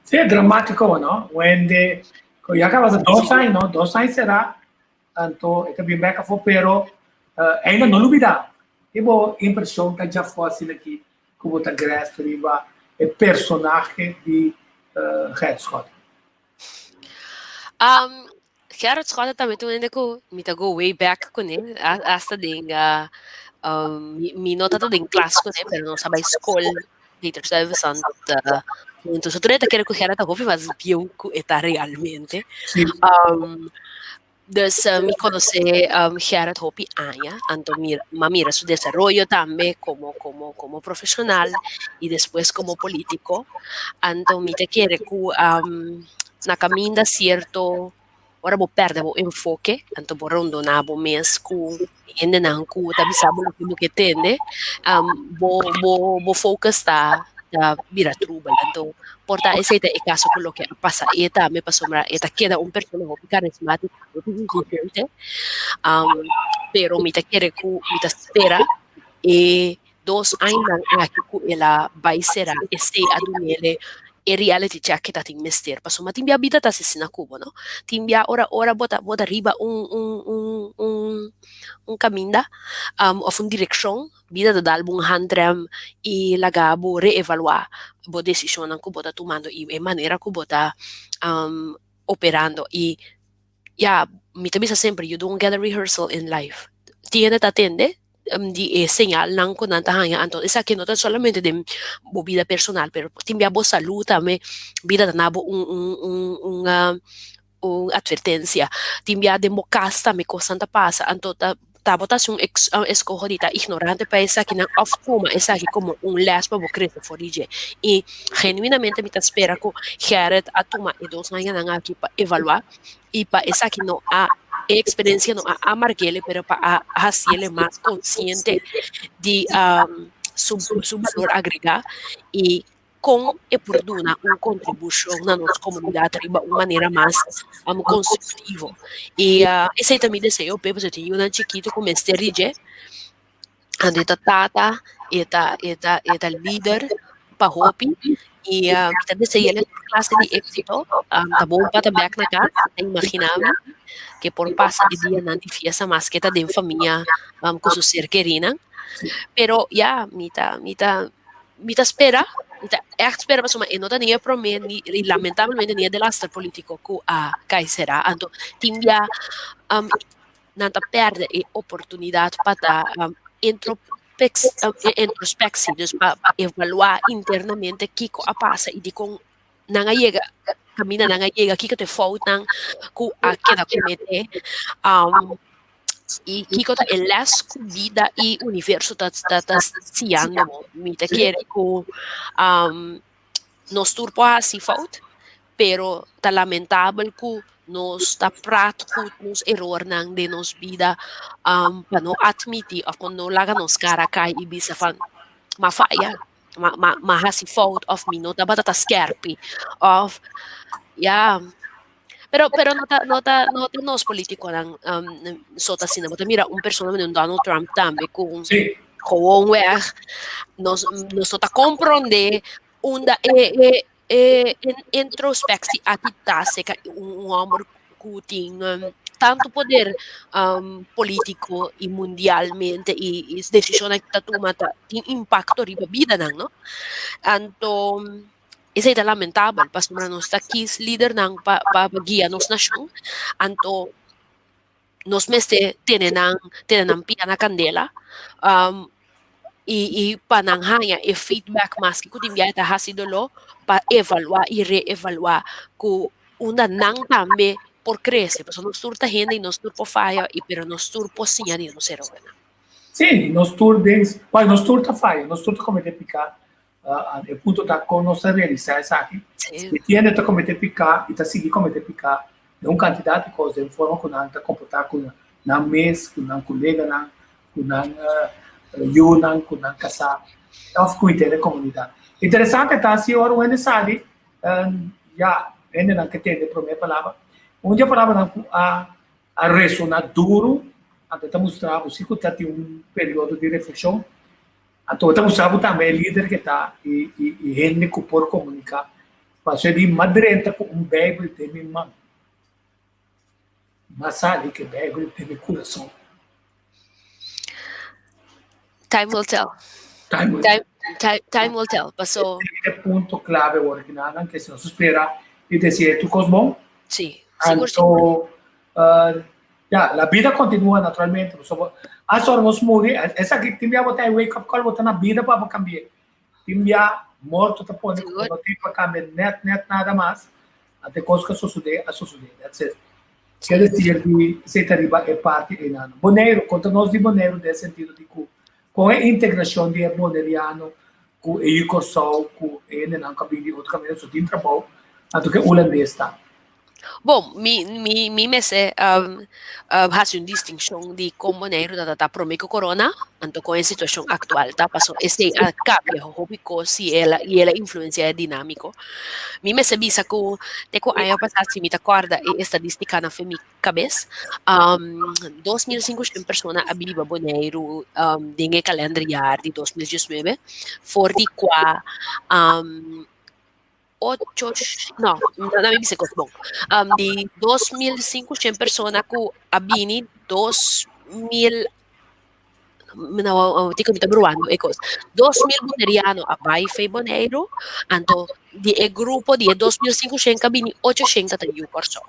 Sí, dramático, no? Wende, ya acaba de dos años, no? Dos años será, anto e ta bin bek afó, pero uh, ainda no lubida. E bo impresión ta ja fácil aquí, ku bo ta grasp riba e personaje di uh, Gerrit Schotte. Gerrit Schotte tambe ta un hende ku mi ta go way back kuné, hasta den mi mi no tabata den klas kuné, pero nos a bai skol Peter Stuyvesant huntu. So tur hende ta kere ku Gerrit ta hopi mas bieu ku e ta realmente. Dus mi konosé Gerrit hopi aña, anto mi a mira su desaroyo tambe komo komo komo profeshonal i despues komo polítiko. Anto mi ta kere ku na kaminda sierto ora bo pèrdè bo enfoke, anto bo rondoná bo mes ku hendenan ku ta bisa bo loke bo ke tende, bo bo bo focus ta ta bira trubel. Anto por ta esei ta e kaso ku loke a pasa e tambe pasobra e ta keda un persona hopi karismátiko, hopi inteligente, pero mi ta kere ku mi ta spera e dos añanan aki ku el a bai sera esei a dunele e reality check ke ta tin mester pasobra tin bia bida ta asesina ku bo no tin bia ora ora bo ta bo ta riba un un un un un kaminda òf un direkshon bida ta dal bo un handrem i laga bo reevaluá bo desishonnan ku bo ta tumando i e manera ku bo ta operando i ya mi ta bisa semper you don't get a rehearsal in life tin hende ta atende di e señalnan ku nan ta haña anto esaki no ta solamente den bo bida personal pero tin bia bo salú tambe bida ta na bo un un un un un atvertensia tin bia den bo kas tambe kosnan ta pasa anto ta ta bo ta hasi un eskoho di ta ignorante pa esakinan òf tuma esaki komo un lès pa bo krese for di dje i genuinamente mi ta spera ku Gerrit a tuma e dos añanan aki pa evaluá i pa esaki no a e eksperensia no a amarguele pero pa a hasiele mas konsiente di su su balor agregá i. kon e por duna un kontribushon na nos komunidat riba un manera mas konstruktivo. I esei ta mi deseo p'e pasobra tin yunan chikitu ku mester di dje. Anto e ta tata, e ta e ta e ta lider pa hopi i mi ta desea el tur klase di éksito. Ta bon pa ta bèk na kas, mi ta imaginá mi ke por pasa e dianan di fiesta maske ta den famia ku su ser kerinan. Pero ya, mi ta mi ta mi ta spera, mi ta ègt spera pasobra e no ta ni e promé ni i lamentablemente ni e delaster polítiko ku a kai será. Anto tin bia nan ta pèrdè e oportunidat pa ta introspectie, dus pa evaluá internamente kiko a pasa i dikon nan a yega kaminda nan a yega, kiko ta e foutnan ku a keda kometé i kiko ta e lès ku bida i universo ta ta siñando bo. Mi ta kere ku nos tur por hasi fout, pero ta lamentabel ku nos ta prat ku nos erornan den nos bida pa no atmití òf pa no laga nos kara kai i bisa van, m'a faya, m'a hasi fout òf mi no tabata ta skèrpi òf ya. Pero pero no ta no ta no ta nos politiconan so ta asina. Bo ta mira un persona manera un Donald Trump tambe ku gewoonweg nos nos no ta komprondé unda e e e introspectie aki ta acerca un homber ku tin tantu poder politico i mundialmente i i desishonnan ku ta tuma ta tin impakto riba bidanan no. Anto Esei ta lamentabel pasobra nos ta kis lidernan pa pa guia nos nashon, anto nos mester tene nan tene nan pia na kandela i i pa nan haña e feedback maske ku tin biaha ta hasi doló pa evaluá i reevaluá ku unda nan tambe por krese pasobra nos tur ta hende i nos tur por faya i pero nos tur por siña di nos erornan. Sí, nos tur den, bueno, nos tur ta faya, nos tur ta kometé piká, E punto ta kon nos ta realisá esaki. Si hende ta kometé piká i ta sigui kometé piká den un kantidat di kos, den forma ku nan ta komportá ku nan mes, ku nan koleganan, ku nan yunan, ku nan kasá òf ku henter e komunidat. Interesante ta si ora un hende sali, ya hendenan ke tende e promé palabra, un di e palabranan ku a a resoná duru, anto ta mustra bo si ku ta tin un periodo di reflekshon. Anto ta usa bo tambe e lider ke ta i i hende ku por komuniká. Pasobra di m'a drenta ku un Beibel den mi man, m'a sali ku e Beibel den mi kurason. Time will tell. Time will tell. Time, time will tell. Paso. E punto clave awor ki nan ke si nos spera i desi e tur kos bon. Sí. Anto Ya, la bida continua naturalmente, pasobra hasta ora nos muri, esaki tin bia bo ta e wake up call, bo ta na bida pa bo cambia. Tin bia morto ta pone cu bo no tin pa cambia net net nada mas, ante cos cu a sosode, a sosode, that's it. Ke decir di esey ta riba e parti eynan. Boneiru, conta nos di Boneiru den e sentido di cu con e integracion di e Boneriano cu e yu Corsou cu e hendenan cu a bini di otro caminda, so tin trabou, anto ke Hulandes ta. Bon, mi mi mi mester hasi un distinshon di kon Boneiru ta ta promé ku korona anto kon e situashon aktual ta pasobra esei a kambia hopi kos i el a i el a influensiá e dinámiko. Mi mester bisa ku te ku aña pasá si mi ta kòrda e estadístikanan fen mi kabes 2500 persona a biba Boneiru den e kalenderjaar di 2019 for di kua ocho, no, no mi bisa kos bon. Di 2500 persona ku a bini, 2000, no, tiko mi ta bruando e kos. 2000 boneriano a bai fei Boneiru, anto di e grupo di e 2500 ka bini, 800 ta yu Kòrsou.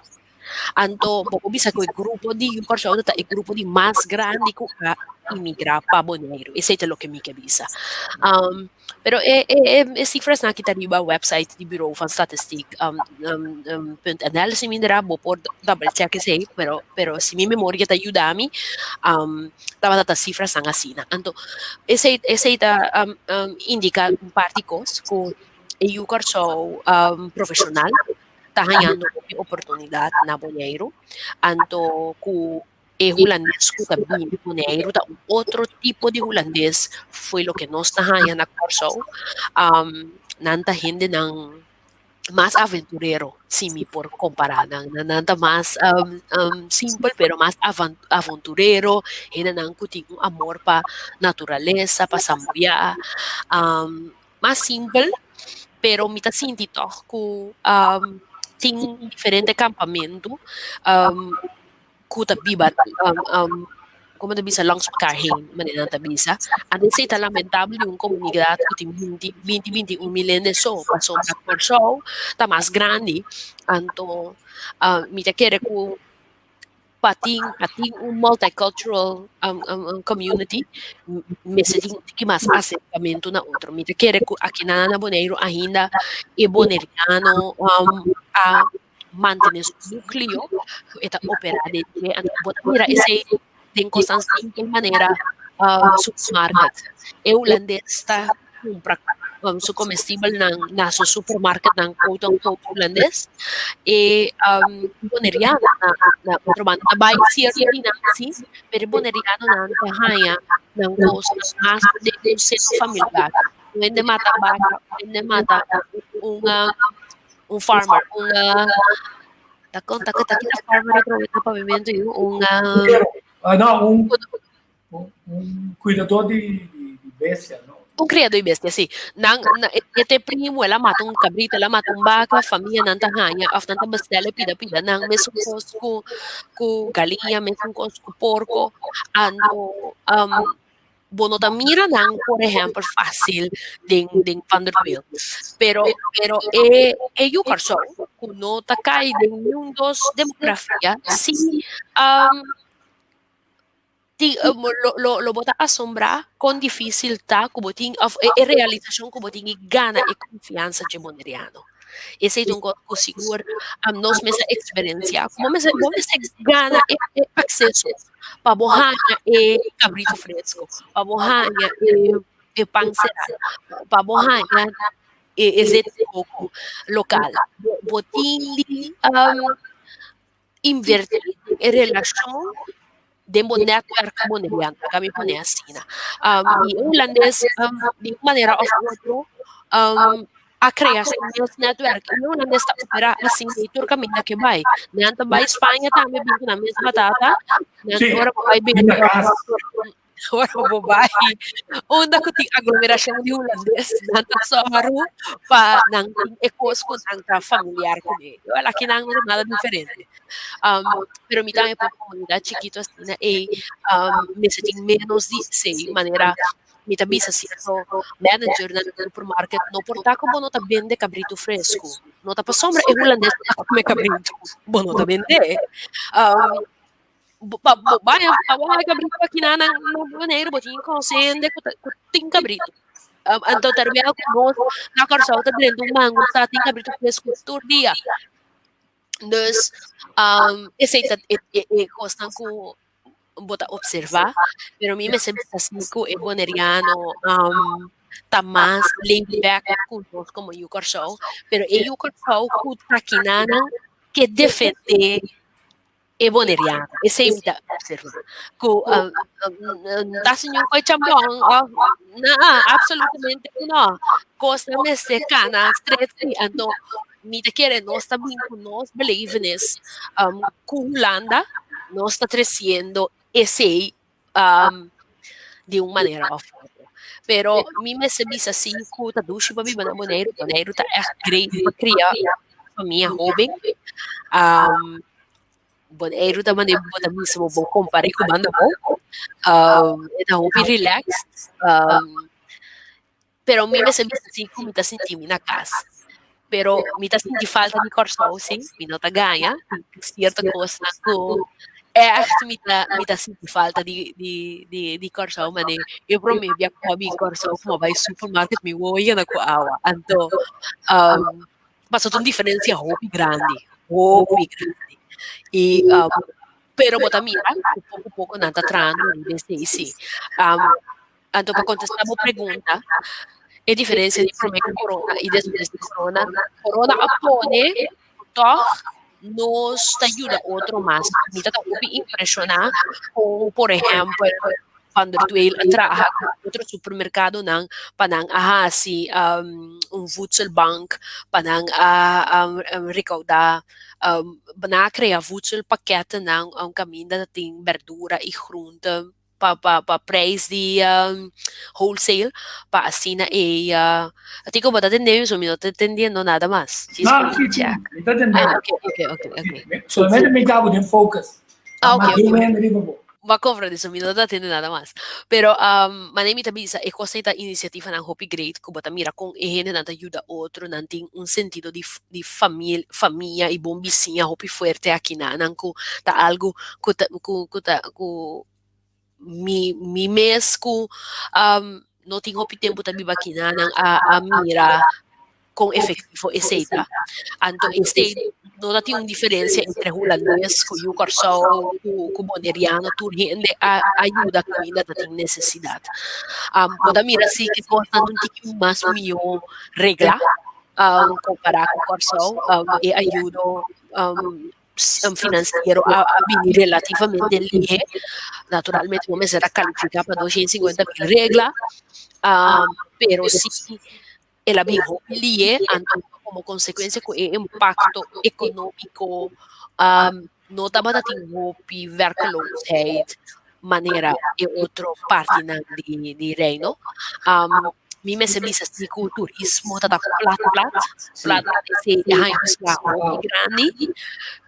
Anto bo por bisa ku e grupo di yu Kòrsou ta e grupo di mas grandi ku a imigrá pa Boneiru. Esei ta loke mi ke bisa. Pero e e e e sifrasnan aki ta riba website di Bureau van Statistiek punt nl si mi ndera bo por double check esei pero pero si mi memoria ta yuda mi tabata ta sifrasnan asina. Anto esei esei ta indica un par di kos ku e yu Kòrsou profeshonal ta hañando hopi oportunidat na Boneiru anto ku e hulandes ku ta bini Boneiru ta un otro tipo di hulandes fo'i loke nos ta haña na Kòrsou. Nan ta hendenan mas aventurero, si mi por kompará nan. Nan ta mas simpel pero mas aventurero, hendenan ku tin un amor pa naturalesa, pa sambuyá. Mas simpel, pero mi ta sinti tòg ku tin diferente kampamentu ku ta biba como ta bisa langs mekaar heen, manera nan ta bisa. Anto esei ta lamentabel di un komunidat ku tin binti, binti, binti un mil hende so, pasobra Kòrsou ta mas grandi. Anto mi ta kere ku pa tin, pa tin un multicultural community mester tin un tiki mas aserkamentu na otro. Mi ta kere ku akinan na Boneiru ainda e boneriano a mantené su núkleo ku e ta operá den dje. Anto bo ta mira esei den kosnan simpel manera supermarket. E hulandes ta kumpra su komestibelnan na su supermarketnan quote unquote hulandes. E boneriano na na otro banda ta bai sierto di nan si, pero e bonerianonan ta haña nan kosnan mas den un seno familiar. Un hende mata baka, un hende mata un un farmer, un ta kon ta ta kita farmer atrobe na pavimentu yu, un Ah, no, un, un, un cuidador di, di, di bestia, no? Un criador di bestia, sí. Nan, na, e, e te primo, el a mata un cabrito, el a mata un vaca, familia nan ta haña, of nan ta bestela pida pida nan, mesun cos cu, cu galiña, mesun cos cu porco. Anto, um, bo no ta mira nan, por ehempel, fácil den, den Van der Peel. Pero, pero e, e yu Kòrsou, ku no ta kai den niun dos demografia, si um, ti, um, lo, lo, lo bo ta asombrá kon difísil ta ku bo tin, òf e, e realisashon ku bo tin di gana e konfiansa dje boneriano. Esei ta un kos ku sigur um, nos mester eksperensiá. Bo mester, bo mester gana e, e akseso pa bo haña e kabritu fresko, pa bo haña e, e pan será, pa bo haña e, e zeta di koko lokal. Bo, bo tin di um, invertí den e relashon den bo netwerk boneriano, laga mi pone asina. Um, i e hulandes um, di un manera of otro um, a krea su mes netwerk. I e hulandes ta operá asin ei tur kaminda ke bai. Nan ta bai Spaña tambe bin ku nan mes batata. Nan Sí, ora bo bai bin na kas. Ora bo bai unda ku tin aglomerashon di hulandes, nan ta sòru pa nan tin e kos ku nan ta familiar kuné. Wèl, akinan no ta nada diferente. Pero mi tambe por komunidat chikitu asina ei mester tin ménos di esei manera mi ta bisa sierto managernan di supermarket no por ta ku bo no ta bende kabritu fresku. No ta pasobra e hulandes no ta kome kabritu, bo no ta bend'é. Bo pa bo bai pa bo haña kabritu aki na na Boneiru bo tin konosé hende ku ta ku tin kabritu. Anto terwijl ku nos na Kòrsou ta drenta un mango sa tin kabritu fresku tur dia. Dus esei ta e e e kosnan ku bo ta opservá, pero mi mester bisa si ku e boneriano ta mas laid back ku nos komo yu Kòrsou, pero e yu Kòrsou ku ta kinanan ke defendé e boneriano. Esei mi ta observa. Ku ta señor koe chambon of na absolutamente no. Kosnan mester kana stret si anto mi ta kere nos ta bin ku nos belevenis ku Hulanda nos ta tresiendo esei di un manera of otro. Pero mi mester bisa si ku ta dushi pa biba na Boneiru. Boneiru ta ègt great pa kria famia hoben. Boneiru ta manera bo ta bisa bo bo kompar'é ku banda bo. E ta hopi relax. Pero mi mester bisa si ku mi ta sinti mi na kas. Pero mi ta sinti falta di Kòrsou si, mi no ta gaña. Sierto kosnan ku ègt mi ta mi ta sinti falta di di di di Kòrsou manera e promé bia ku mi a bin Kòrsou ku mi a bai supermarket mi wowo yena ku awa. Anto pasobra ta un diferensia hopi grandi, hopi grandi. I pero bo ta mira ku poko poko nan ta trahando riba esei si. Anto pa kontestá bo pregunta, e diferensia di promé ku korona i despues di korona, korona a pone ku tòg nos ta yuda otro mas. Mi ta hopi impreshoná kon, por ehèmpel. Van der Tweel a traha ku otro supermerkadonan pa nan a hasi un voedselbank, pa nan a rekaudá, pa nan a krea voedselpakketnan kaminda ta tin bèrdura i groente pa pa pa prijs di wholesale pa asina e tin ku bo ta tende mi so mi no ta entendiendo nada mas. No, sí, sí, mi ta tende. Ah, okay, okay, okay, okay. Solamente mi gabo den focus. Ah, okay, okay. Bo a comprende, so mi no ta tende nada mas. Pero um, mane mi ta bisa, e kos ta inisiativanan hopi great ku bo ta mira kon e hendenan ta yuda otro, nan tin un sentido di di famil famia i bon bisiña hopi fuerte aki na nan ku ta algu ku ta ku ku ta ku mi mi mes ku um no tin hopi tempu ta biba aki na nan a a mira kon efektivo esei ta. Anto esei no ta tin un diferensia entre hulandes ku yu Kòrsou ku ku boneriano, tur hende a a yuda kaminda ta tin nesesidat. Bo ta mira si ki kosnan ta un tiki mas mihó reglá kompará ku Kòrsou. E ayudo finansiero a a bini relativamente lihe. Naturalmente bo mester a kalifiká pa 250 mil regla, pero si El a bin hopi lié, anto komo konsekuensia ku e impakto ekonómiko no tabata tin hopi werkloosheid manera e otro partinan di di Reino. Mi mester bisa si ku turismo ta plat plat, plat plat esei a haña un sla hopi grandi,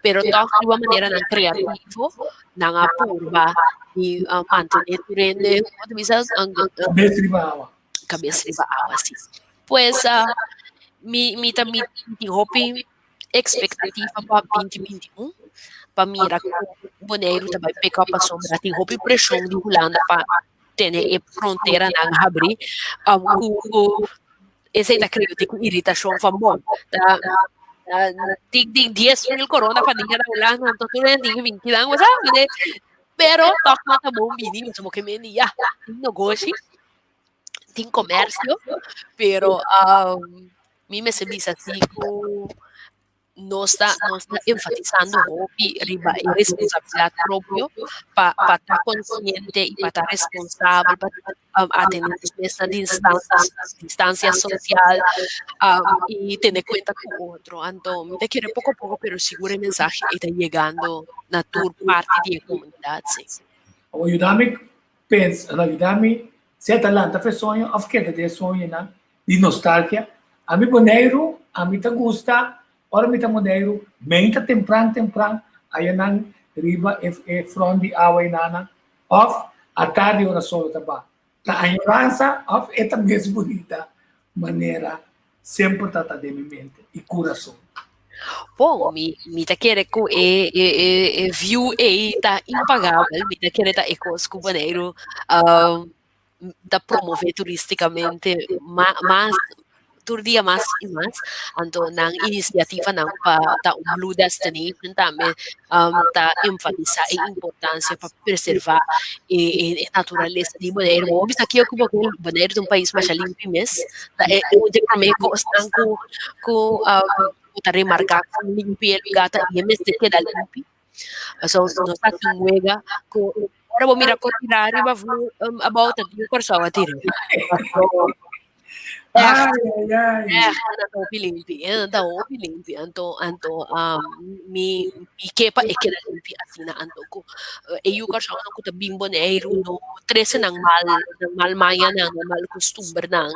pero tòg di un maneranan kreativo nan a purba di mantené tur hende, komo ta bisa? Kabes riba awa. Kabes riba awa, si. Pues mi mi ta mi tin hopi ekspektativa pa 2021 pa mira ku Boneiru ta bai pick up pasobra tin hopi preshon di Hulanda pa tene e fronteranan habrí ku ku esei ta krea tin ku iritashon van bon ta tin tin 10,000 korona pa niña na Hulanda anto tur hende tin binti nan bo sa pero tòg nan ta bon bini pasobra bo ke mende ya tin negoshi. Tin comercio, pero mi mester bisa si cu nos ta nos ta enfatisando hopi riba e responsabilidad propio pa pa ta consciente y pa ta responsabel pa atende nos mes na distancia social y tene cuenta cu otro. Anto mi ta kere poco a poco pero sigur e mensahe ei ta yegando na tur parti di e comunidad si. Awor yuda mi Pensa, en realidad mi sea ta lanta fe soño of keda den e soñonan di nostalgia. Ami Boneiru, ami ta gusta ora mi ta Boneiru, meinta tempran tempran aya nan riba e e front di awa enanan of atardi ora solo ta ba. Ta añoransa of e ta mes bunita manera semper ta ta den mi mente i kurason. Bon, mi, mi ta kere ku e, e, e, e view ei ta impagabel. Mi ta kere ta e kos ku Boneiru um, ta promove turísticamente ma, mas tur dia mas i mas. Anto nan inisiativanan pa ta un blue destination tambe um, ta enfatisá e importansia pa preservá e, e, e naturalesa di Boneiru. Bo bisa kiko ku Boneiru ta un pais masha limpi mes. Ta e un di e promé kosnan ku ku ku ta remarká kon limpi e lugá ta i e mester keda limpi. Pasobra nos ta hasi un wega ku ora bo mira kon tira riba vloer abou ta di Kòrsou a tira. Ai, ai, ai. Echt, nan ta hopi limpi, eh, nan ta hopi limpi. Anto, anto, mi, mi ke pa e keda limpi asina. Anto ku e yu Kòrsounan ku ta bin Boneiru no trese nan mal, nan mal mañanan, nan mal kustumbernan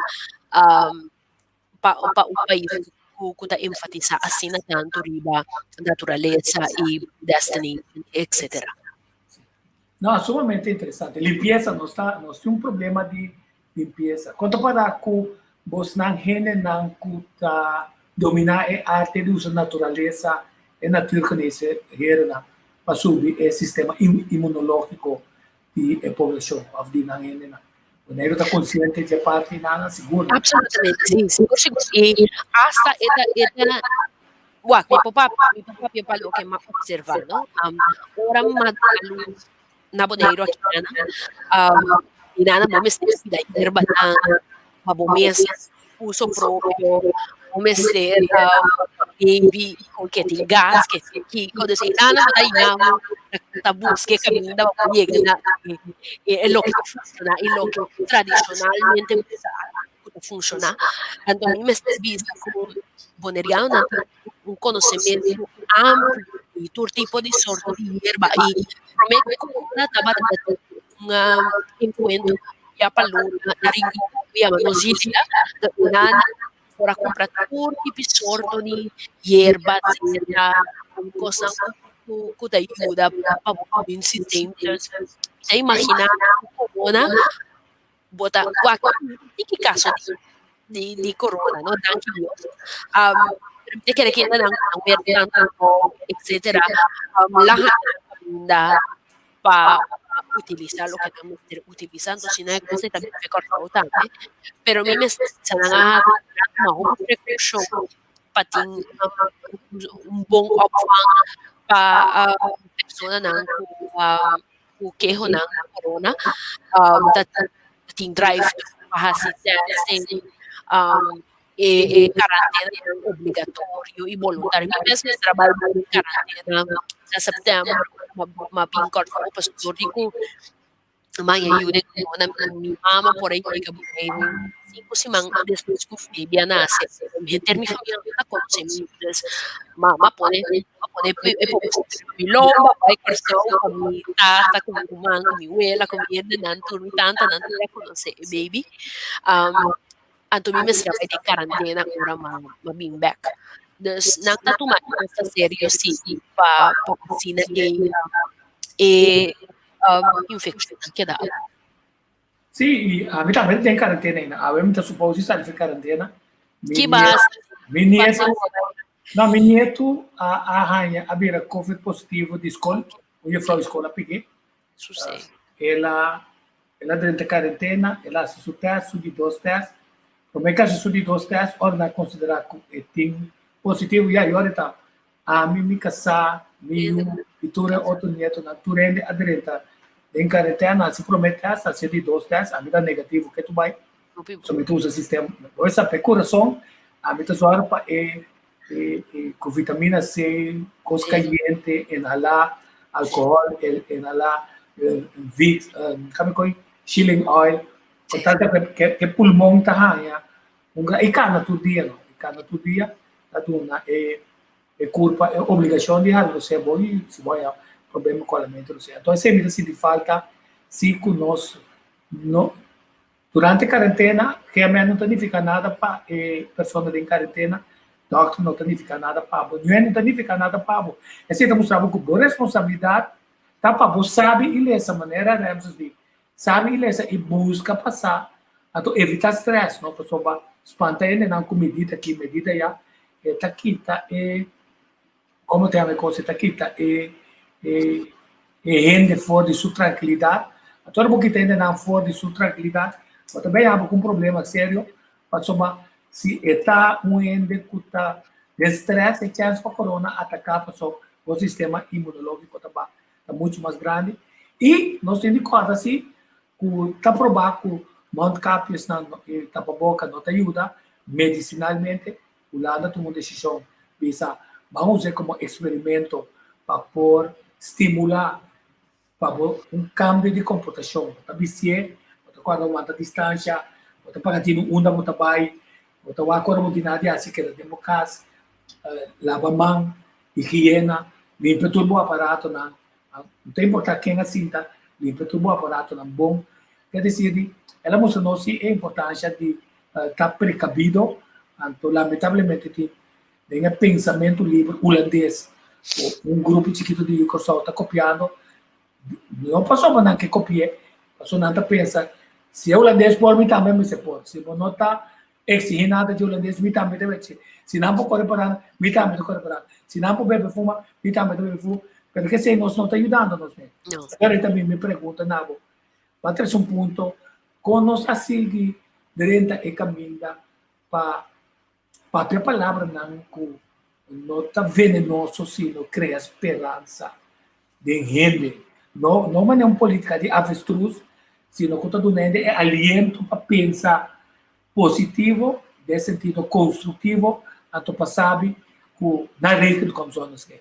pa pa un pais ku ku ta enfatisá asina tantu riba naturalesa i destination, etcetera. No, sumamente interesante. Limpiesa, nos ta, nos tin un problema di limpiesa. Kon ta para ku bosnan hendenan ku ta dominá e arte di usa naturalesa, e natuurgeneesherennan, pa subi e sistema inmunológiko di e poblashon òf di nan hendenan? Boneiru ta konsiente dje parti nan, sigur. Absolutamente, sí, sigur, sigur. I asta e ta, e ta, wak, mi por papia, mi por papia pa loke m'a observá, no? Ora m'a duna lus na Boneiru aki nan, mi nana bo mester cuida yerbanan pa bo mes uso propio, bo mester. baby ku tin gas, ke tin kiko, dus einan bo ta yama ta buska e kaminda pa bo yega na e loke ta funshoná i loke tradishonalmente bo sa ku ta funshoná. Anto mi mester bisa ku bonerianonan tin un konosementu amplio di tur tipo di sorto di yerba i promé ku corona tabata un enkuentro ya pa luna na Rincon ku yama Nos Isla, nan por a kumpra tur tipo sorto di yerba, etcetera, kosnan ku ta yuda pa bo immune system. Ta imaginá ku corona bo ta wak tiki kaso di di corona no danki Dios pero mi ta kere kende nan wer tantu etcetera laha kaminda pa utilisa loke nan mester utilisa entonces si nan e cosa ta biba Kòrsou tambe pero mi mester bisa nan a tuma hopi prekoushon pa tin un bon opvang pa personanan ku ku kehonan di corona ta tin drive pa hasi testing e e karantena obligatorio i boluntario. Mi mes mester a bai den karantena na sèptèmber m'a bin Kòrsou pasobra dor di ku Maña yuda e corona mi mama por a yega Boneiru sinku siman despues ku baby a nase. Henter mi famia no ta konosé mi dus mama a pone a pone e pobrecito pa mi lomba bai Kòrsou pa mi tata ku mi ruman ku mi wela ku mi hendenan tur mi tantanan tur a konosé e baby. Anto mi mester a bai den karantena ora m'a bin bèk. Dus nan ta tuma e kos serio si pa pa asina e e infekshon a keda abou. Sí, i ami tambe ta den karantena ainda. Awe mi ta supou si sali for karantena. Mi Ki bas? Mi nietu, no, mi nietu a a haña a bira covid positivo di skol. Un jufrou di skol a piki. Susei. El a el a drenta karentena, el a hasi su tèst, su di dos tèst. Promé ku a hasi su di dos tèst, ora nan a konsiderá ku e tin positivo, ya, i ora ta ami, mi kasá, mi yu i tur e otro nietonan, tur hende a drenta den karentena, hasi promé tèst, hasi e di dos tèst, ami ta negativo ke tu bai. So mi ta usa sistema. Bo sa pa e kurason, ami ta zòrg pa e e ku vitamina C, kos kayente, inhalá alkohòl, inhalá Vicks, kami koi chilling oil, por tal ke e pulmon ta haña un gran, i kana tur dia no, i kana tur dia ta duna e e kurpa e obligashon di hala rosea bo i si bo haña problema ku halamentu rosea. Entonces esei mi ta sinti falta si ku nos no Durante karentena, GMN no ta nifiká nada pa e persona den karentena, dòkter no ta nifiká nada pa bo, niun no ta nifiká nada pa bo. Esei ta mustra bo ku bo responsabilidat ta pa bo sabi i lesa, manera Ramses di, sabi i lesa i buska pa sa, anto evitá strès, no, pasobra spanta hendenan ku medida aki, medida ayá, e ta kita e, komo ta yama e kos, e ta kita e e e hende for di su trankilidat. Anto ora bo kita hendenan for di su trankilidat, bo ta bay habo ku un problema serio, pasobra si e ta un hende ku ta den stress, e chèns pa korona ataká pasobra bo sistema inmunologiko ta ba ta muchu mas grandi. I nos tin di kòrda si ku ta probá ku mondkapjesnan i tapaboka no ta yuda medisinalmente. Hulanda tuma un desishon bisa ban us'é komo eksperimento pa por stimulá pa bo un kambio di komportashon. Bo ta bisié, bo ta kòrda wanta distansha, bo ta paga tinu unda bo ta bai, bo ta wak ora bo tin nada di hasi keda den bo kas, laba man, higiena, limpia tur bo aparatonan. No ta importá ken a sinta, limpia tur bo aparatonan bon. Ke desir di el a mustra nos si e importansha di ta prekabido, anto lamentablemente tin den e pensamentu liber hulandes ku un grupo chikitu di Kòrsou ta kopiando, no pasobra nan ke kopi'é, pasobra nan ta pensa si e hulandes por mi tambe mester por, si bo no ta eksigí nada di hulandes mi tambe ta eksigí, si nan por kore parada mi tambe ta kore parada, si nan por bebe fuma mi tambe ta bebe fuma, pero kesei nos no ta yudando nos mes. Pero tambe mi pregunta na bo, bo a trese un punto Kon nos a sigui drenta e kaminda pa papia palabranan ku no ta venenoso sino krea speransa den hende? No no manera un politika di avestruz sino ku ta duna hende e aliento pa pensa positivo den sentido konstruktivo anto pa sabi. ku na regen kom zonneschijn.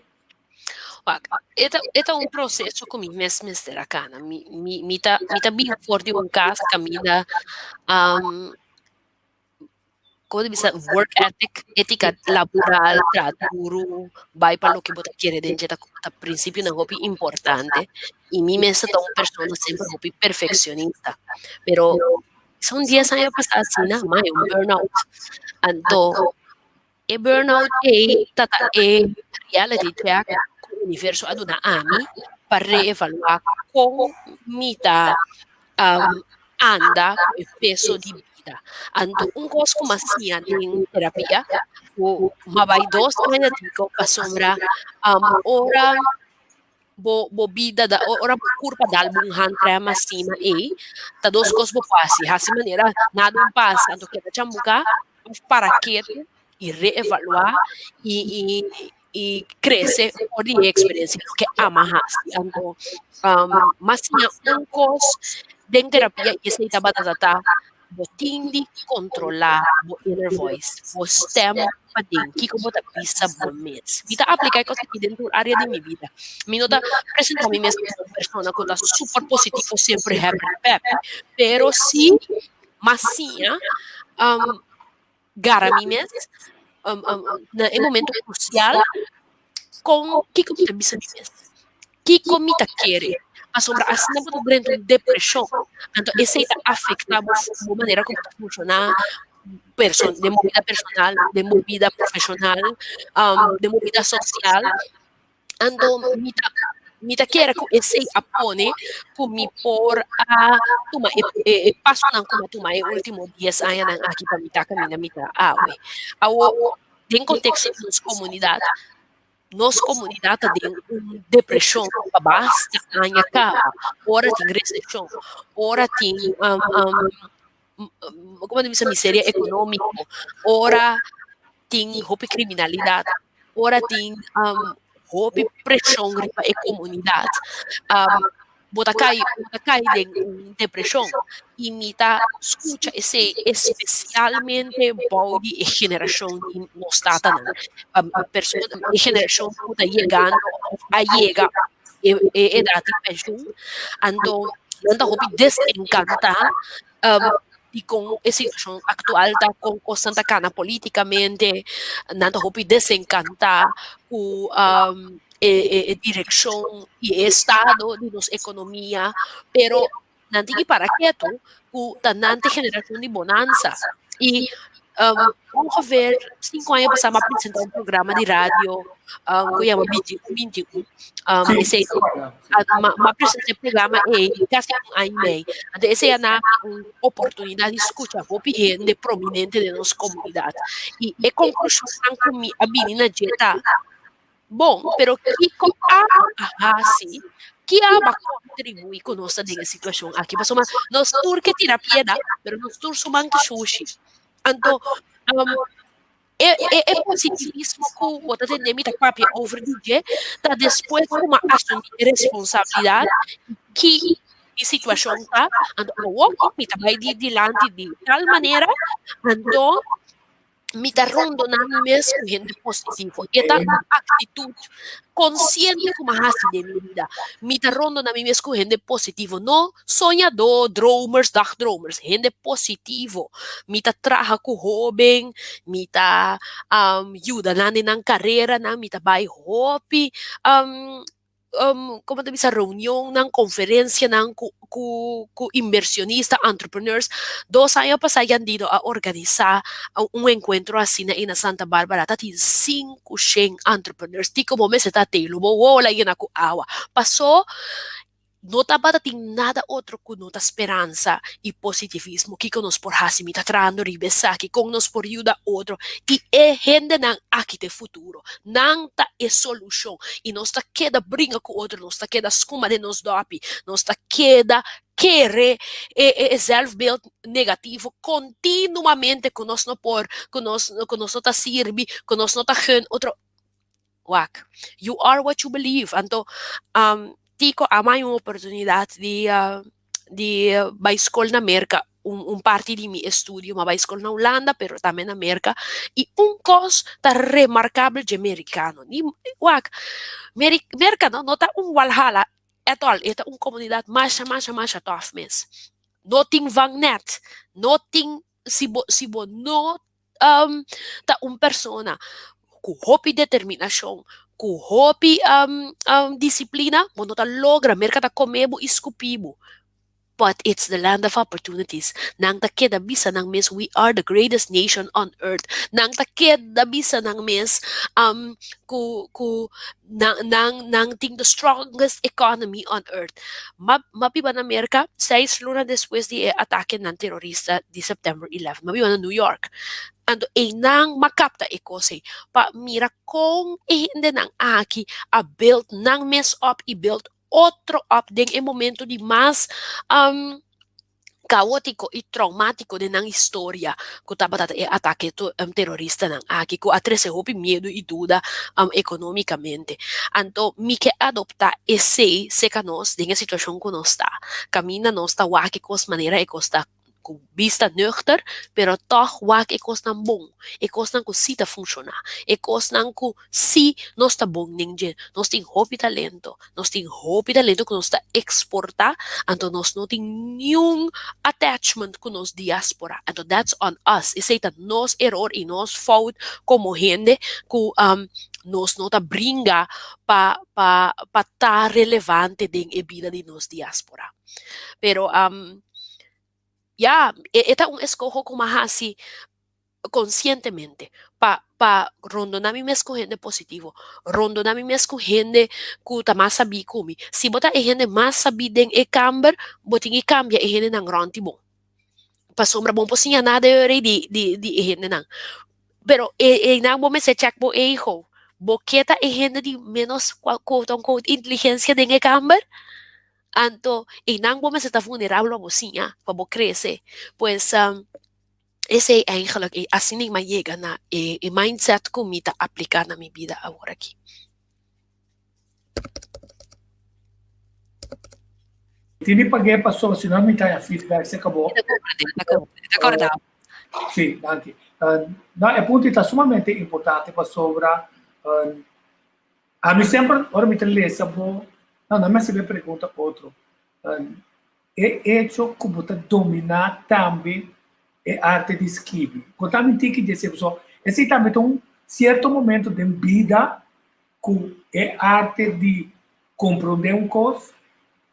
Wak, e ta un proseso ku mi mes mester a kana. Mi ta bin for di un kas kaminda kon ta bisa, work ethic, étika laboral, traha duru, bai pa loke bo ta kere den dje ta prinsipionan hopi importante. I mi mes ta un persona semper hopi perfekshonista. Pero son 10 aña pasá asina, m'a haña un burnout. Anto e burnout ei ta e reality check ku universo a duna ami pa reevaluá kon mi ta anda ku e peso di bida. Anto un kos ku m'a siña den terapia, ku m'a bai 2 aña diko, pasobra ora bo bida da, ora bo kurpa dal bo un handrem asina ei, ta dos kos bo por hasi: hasi manera nada no pasa, anto keda chambuká, òf para ketu i reevaluá i krese for di e eksperensia, loke ami a hasi. Anto m'a siña un kos den terapia i esei tabata ta: bo tin di kontrolá bo inner voice, bo stem paden, kiko bo ta bisa bo mes. Mi ta apliká e kos aki den tur área di mi bida. Mi no ta presentá mi mes komo un persona ku ta super positivo, semper happy peppy, pero sí m'a siña gara mi mes na e momento krusial kon kiko mi ta bisa mi mes, kiko mi ta kere, pasobra asina bo ta drenta un depreshon, anto esei ta afektá bo manera ku bo ta funshoná den bo bida personal, den bo bida profeshonal, den bo bida sosial. Anto mi ta kere ku esei a pone ku mi por a tuma e pasonan ku mi a tuma e último 10 añanan aki pa mi ta kaminda mi ta awe. Awor, den konteksto di nos komunidat, nos komunidat ta den un depreshon pa basta aña kaba. Ora tin reseshon, ora tin komo ta bisa, miseria ekonómiko, ora tin hopi kriminalidat, ora tin hopi preshon riba e komunidat, bo ta kai den un depreshon. I mi ta skucha esei espesialmente bou di e generashon di nos tatanan, persona, e generashon ku ta yegando òf a yega e edat di penshun. Anto nan ta hopi desenkantá di kon e situashon aktual ta, kon kosnan ta kana polítikamente. Nan ta hopi desenkantá ku e direkshon i e estado di nos ekonomia, pero nan tin ki para ketu ku ta nan ta e generashon di bonansa. I ongeveer 5 aña pasá mi a presentá un programa di radio ku yama 21 21. Esei m'a presentá e programa ei kasi un aña i mei. Anto esei a duna mi un oportunidat di skucha hopi hende prominente den nos komunidat. I e konklushonnan ku mi a bini na dje ta: bon, pero kiko abo a hasi, ki abo a kontribuí ku nos ta den e situashon aki? Pasobra nos tur ke tira piedra, pero nos tur su man ta shushi. Anto e positivismo ku bo ta tende mi ta papia over di dje ta despues ku mi a asumí e responsabilidat ki mi situashon ta, anto awor mi ta bai di dilanti di tal manera. Anto mi ta rondoná mi mes ku hende positivo. E ta un aktitut konsiente ku mi a hasi den mi bida. Mi ta rondoná mi mes ku hende positivo, no soñadó, dromers, dagdromers, hende positivo. Mi ta traha ku hóben, mi ta yuda nan den nan kareranan, mi ta bai hopi komo ta bisa, reunionnan, konferensianan ku inversionista, entrepreneurs. 2 aña pasá Yandido a organisá un enkuentro asina na Santa Barbara. Tatin 500 entrepreneurs. Tiko bo mester ta te, lo bo wowo a yena ku awa. Pasó no tabata tin nada otro ku no ta speransa i positivismo. Kiko nos por hasi? Mi ta trahando riba esaki, kon nos por yuda otro. I e hendenan aki ta e futuro. Nan ta e solushon. I nos ta keda bringa ku otro, nos ta keda skuma den nos dòpi, nos ta keda kere e zelfbeeld negativo kontinuamente ku nos no por, ku nos no ta sirbi, ku nos no ta gun otro. Wak, you are what you believe. Anto, Tico, a mi un oportunidat di bai skol na Merka. un, un parti di mi estudio, m'a bai skol na Hulanda, pero tambe na Merka, i un kos ta remarkabel dje merikano. Ni, wak, Meri, Merka no, no ta un walhala at all, e ta un komunidat masha, masha, masha tòf mes. No tin vangnet, no tin, si bo, si bo no um, ta un persona ku hopi determinashon, ku hopi um, um, disiplina, bo no ta logra. Merka ta kome bo i skupi bo. But it's the land of opportunities. Nan ta keda bisa nan mes, we are the greatest nation on earth. Nan ta keda bisa nan mes um, ku, ku nan, nan, nan tin the strongest economy on earth. M'a, m'a biba na Merka seis luna despues di e atakenan terorista di September 11. M'a biba na New York. Anto einan m'a kapta e kos ei pa mira kon e hendenan aki a build nan mes op i build otro op den e momento di mas um, kaótiko i traumátiko den nan historia ku tabata e atake to, um, teroristanan aki ku a trese hopi miedu i duda um, ekonómikamente. Anto mi ke adoptá esei seka nos den e situashon ku nos ta. Kaminda nos ta wak e kos manera e kos ta ku bista nuchter, pero tòg wak e kosnan bon, e kosnan ku sí ta funshoná, e kosnan ku sí nos ta bon den dje. Nos tin hopi talento, nos tin hopi talento ku nos ta eksportá, anto nos no tin niun attachment ku nos diáspora. Anto that's on us, esei ta nos eror i nos fout komo hende ku nos no ta bringa pa pa pa ta relevante den e bida di nos diáspora. Pero ya, e e ta un eskoho ku mi a hasi konsientemente pa pa rondoná mi mes ku hende positivo, rondoná mi mes ku hende ku ta mas sabí ku mi. Si bo ta e hende mas sabí den e kamber, bo tin ki kambia e hendenan rònt di bo. Pasobra bo no por siña nada di di di di e hendenan. Pero e einan bo mester chèk bo ego. Bo ke ta e hende di ménos quote unquote inteligensia den e kamber? Anto einan bo mester ta vulnerabel pa bo siña, pa bo krese. Pues esei eigenlijk e asina mi a yega na e e mindset ku mi ta apliká na mi bida awor aki. Tini pag'é pasobra si no mi ta haña feedback se kabo. Mi ta komprendé, mi ta komprendé, mi ta kòrda. Sí, danki. No, e punto ta sumamente importante pasobra Ami semper ora mi ta lesa bo, no, no mester be pregunta otro. E hecho ku bo ta dominá tambe e arte di skibi. Konta mi tiki di esei pasobra esei tambe ta un sierto momento den bida ku e arte di komprondé un kos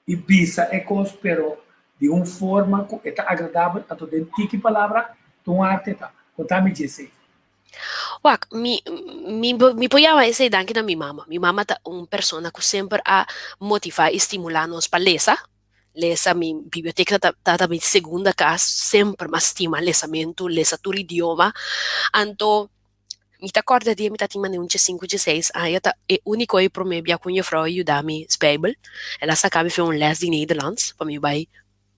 i bisa e kos pero di un forma ku e ta agradabel anto den tiki palabra ta un arte ta. Konta mi di esei. Wak, mi, mi, mi por yama esei danki na mi mama. Mi mama ta un persona ku semper a motivá i stimulá nos pa lesa. Lesa, mi biblioteka ta ta mi segunda kas, semper mi a stima lesamentu, lesa tur idioma. Anto, mi ta kòrda dia mi ta tin manera un diesinku, dieseis aña, ta e úniko i promé bia ku un jufrou a yuda mi Bijbel. El a saka mi for un lès di Nederlands pa mi bai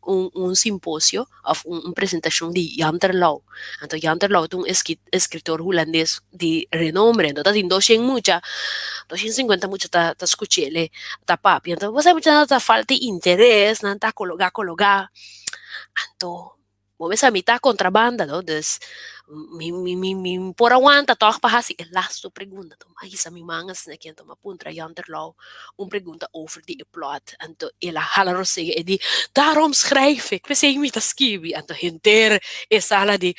un un simposio of un un presentacion di Jan Terlouw. Anto Jan Terlouw ta un escritor hulandes di renombre. Anto ta tin doshen mucha, doshen sinkuenta mucha ta ta skuch'ele ta papia. Anto bo sa muchanan ta falta interes, nan ta kologa kologa. Anto bo mester mi ta kontrabanda no, dus mi mi mi mi por a wanta tòg pa hasi e lastu pregunta. Anto mi a hisa mi man asina aki anto mi a puntra Jan Terlouw un pregunta over di e plot. Anto el a hala rosega e di, Daarom schrijf ik, p'esei mi ta skibi. Anto henter e sala di,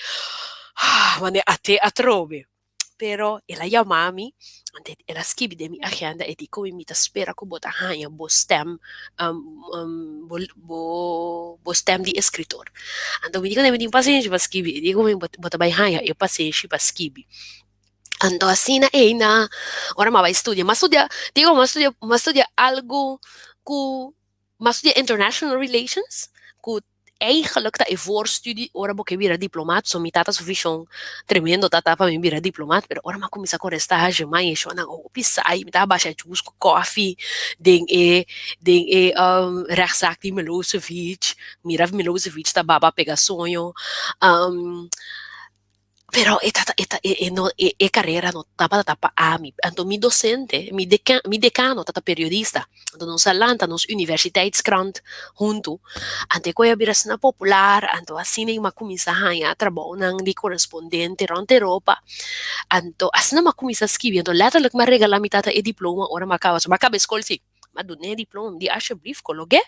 ah, wanneer at'é atrobe. Pero el a yama mi, anto el a skibi den mi agenda e di koe mi ta spera ku bo ta haña bo stem, bo bo bo stem di eskritor. Anto mi di kuné mi tin pasenshi pa skibi, e di ku mi bo ta bai haña e pasenshi pa skibi. Anto asina ei na ora mi a bai studia, mi a studia, digo mi a studia, mi a studia algu ku, mi a studia international relations ku eigenlijk ta e voorstudie ora bo ke bira diplomaat, so mi tata su vision tremendo ta ta pa mi bira diplomaat, pero ora mi a kuminsá kore stage mai e shownan hopi saai, mi tabata basha juice ku kofi den e den e rechtszaak di Milosevic, mira Milosevic ta baba pega soño. Pero e tata e ta e e no e e carera no tabata pa ami. Anto mi docente, mi deca mi decano tata periodista. Anto nos a lanta nos universiteitskrant huntu. Anto e koe a bira asina popular, anto asina mi a kuminsá haña trabounan di korespondente rònt Europa. Anto asina mi a kuminsá skibi. Anto letterlijk mi a regalá mi tata e diploma ora mi a kaba. So mi a kaba e skol si. Mi a dun'é e diploma, mi di alsjeblieft kolog'é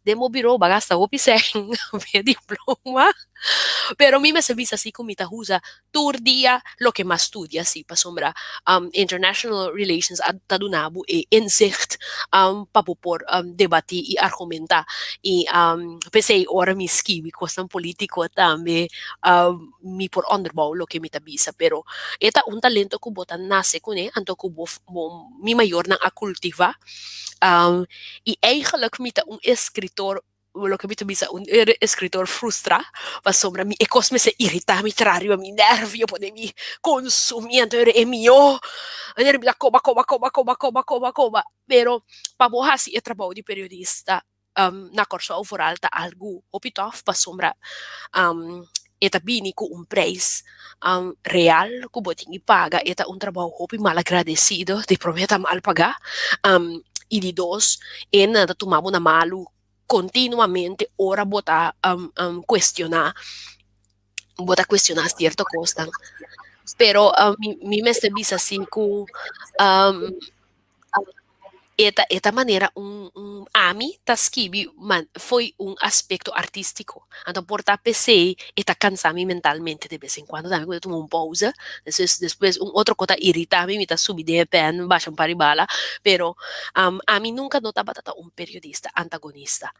den bo biro, bo a gasta hopi sèn pa e diploma. Pero mi mester bisa si ku mi ta usa tur dia loke mi a studia si, pasobra International Relations a ta duna bo e inzicht pa bo por debatí i argumentá. I p'esei ora mi skibi kosnan polítiko tambe mi por onderbouw loke mi ta bisa. Pero e ta un talento ku bo ta nase kuné, anto ku bo bo mi mayornan a kultivá. I eigenlijk mi ta un eskritor, loke mi ta bisa un eskritor frustrá, pasobra mi e kos mester iritá mi, traha riba mi nervio, pone mi konsumí, anto e mihó manera mi ta koba, koba, koba, koba, koba, koba, koba. Pero pa bo hasi e trabou di periodista na Kòrsou vooral ta algu hopi tòf pasobra e ta bini ku un preis real ku bo tin di paga. E ta un trabou hopi mal agradesido, di promé ta mal pagá i di dos e nan ta tuma bo na malu kontinuamente ora bo ta kuestioná, bo ta kuestioná sierto kosnan. Pero mi mester bisa si ku E ta e ta manera un un ami ta skibi man fo'i un aspekto artístiko. Anto por ta p'esei e ta kansa mi mentalmente de bes en kuando tambe ku ta tuma un pousa. Despues despues un otro kos ta iritá mi, mi ta subi den e pèn basha un par di bala. Pero ami nunka no tabata ta un periodista antagonista.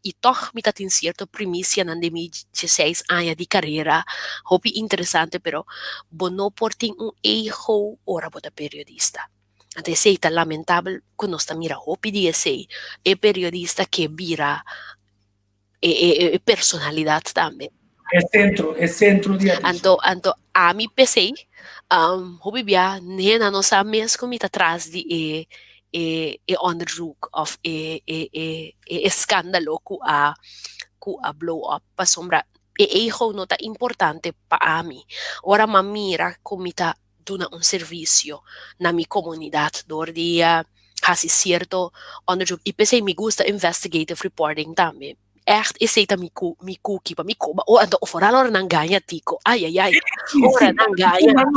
I tòg mi ta tin sierto primisianan den mi dieseis aña di karera hopi interesante pero bo no por tin un ego ora bo ta periodista. Anto esei ta lamentabel ku nos ta mira hopi di esei, e periodista ke bira e e e personalidat tambe. E sentro, e sentro di atenshon. Anto anto ami p'esei hopi bia hende no sa mes ku mi ta tras di e e e onderzoek òf e e e e eskandalo ku a ku a blow up pasobra e ego no ta importante pa ami. Ora mi a mira ku mi ta duna un servisio na mi komunidat dor di hasi sierto onderzoek i p'esei mi gusta investigative reporting tambe. Ègt esei ta mi ku mi kuki pa mi koba ora anto foral ora nan gaña tiko ayayay ora nan gaña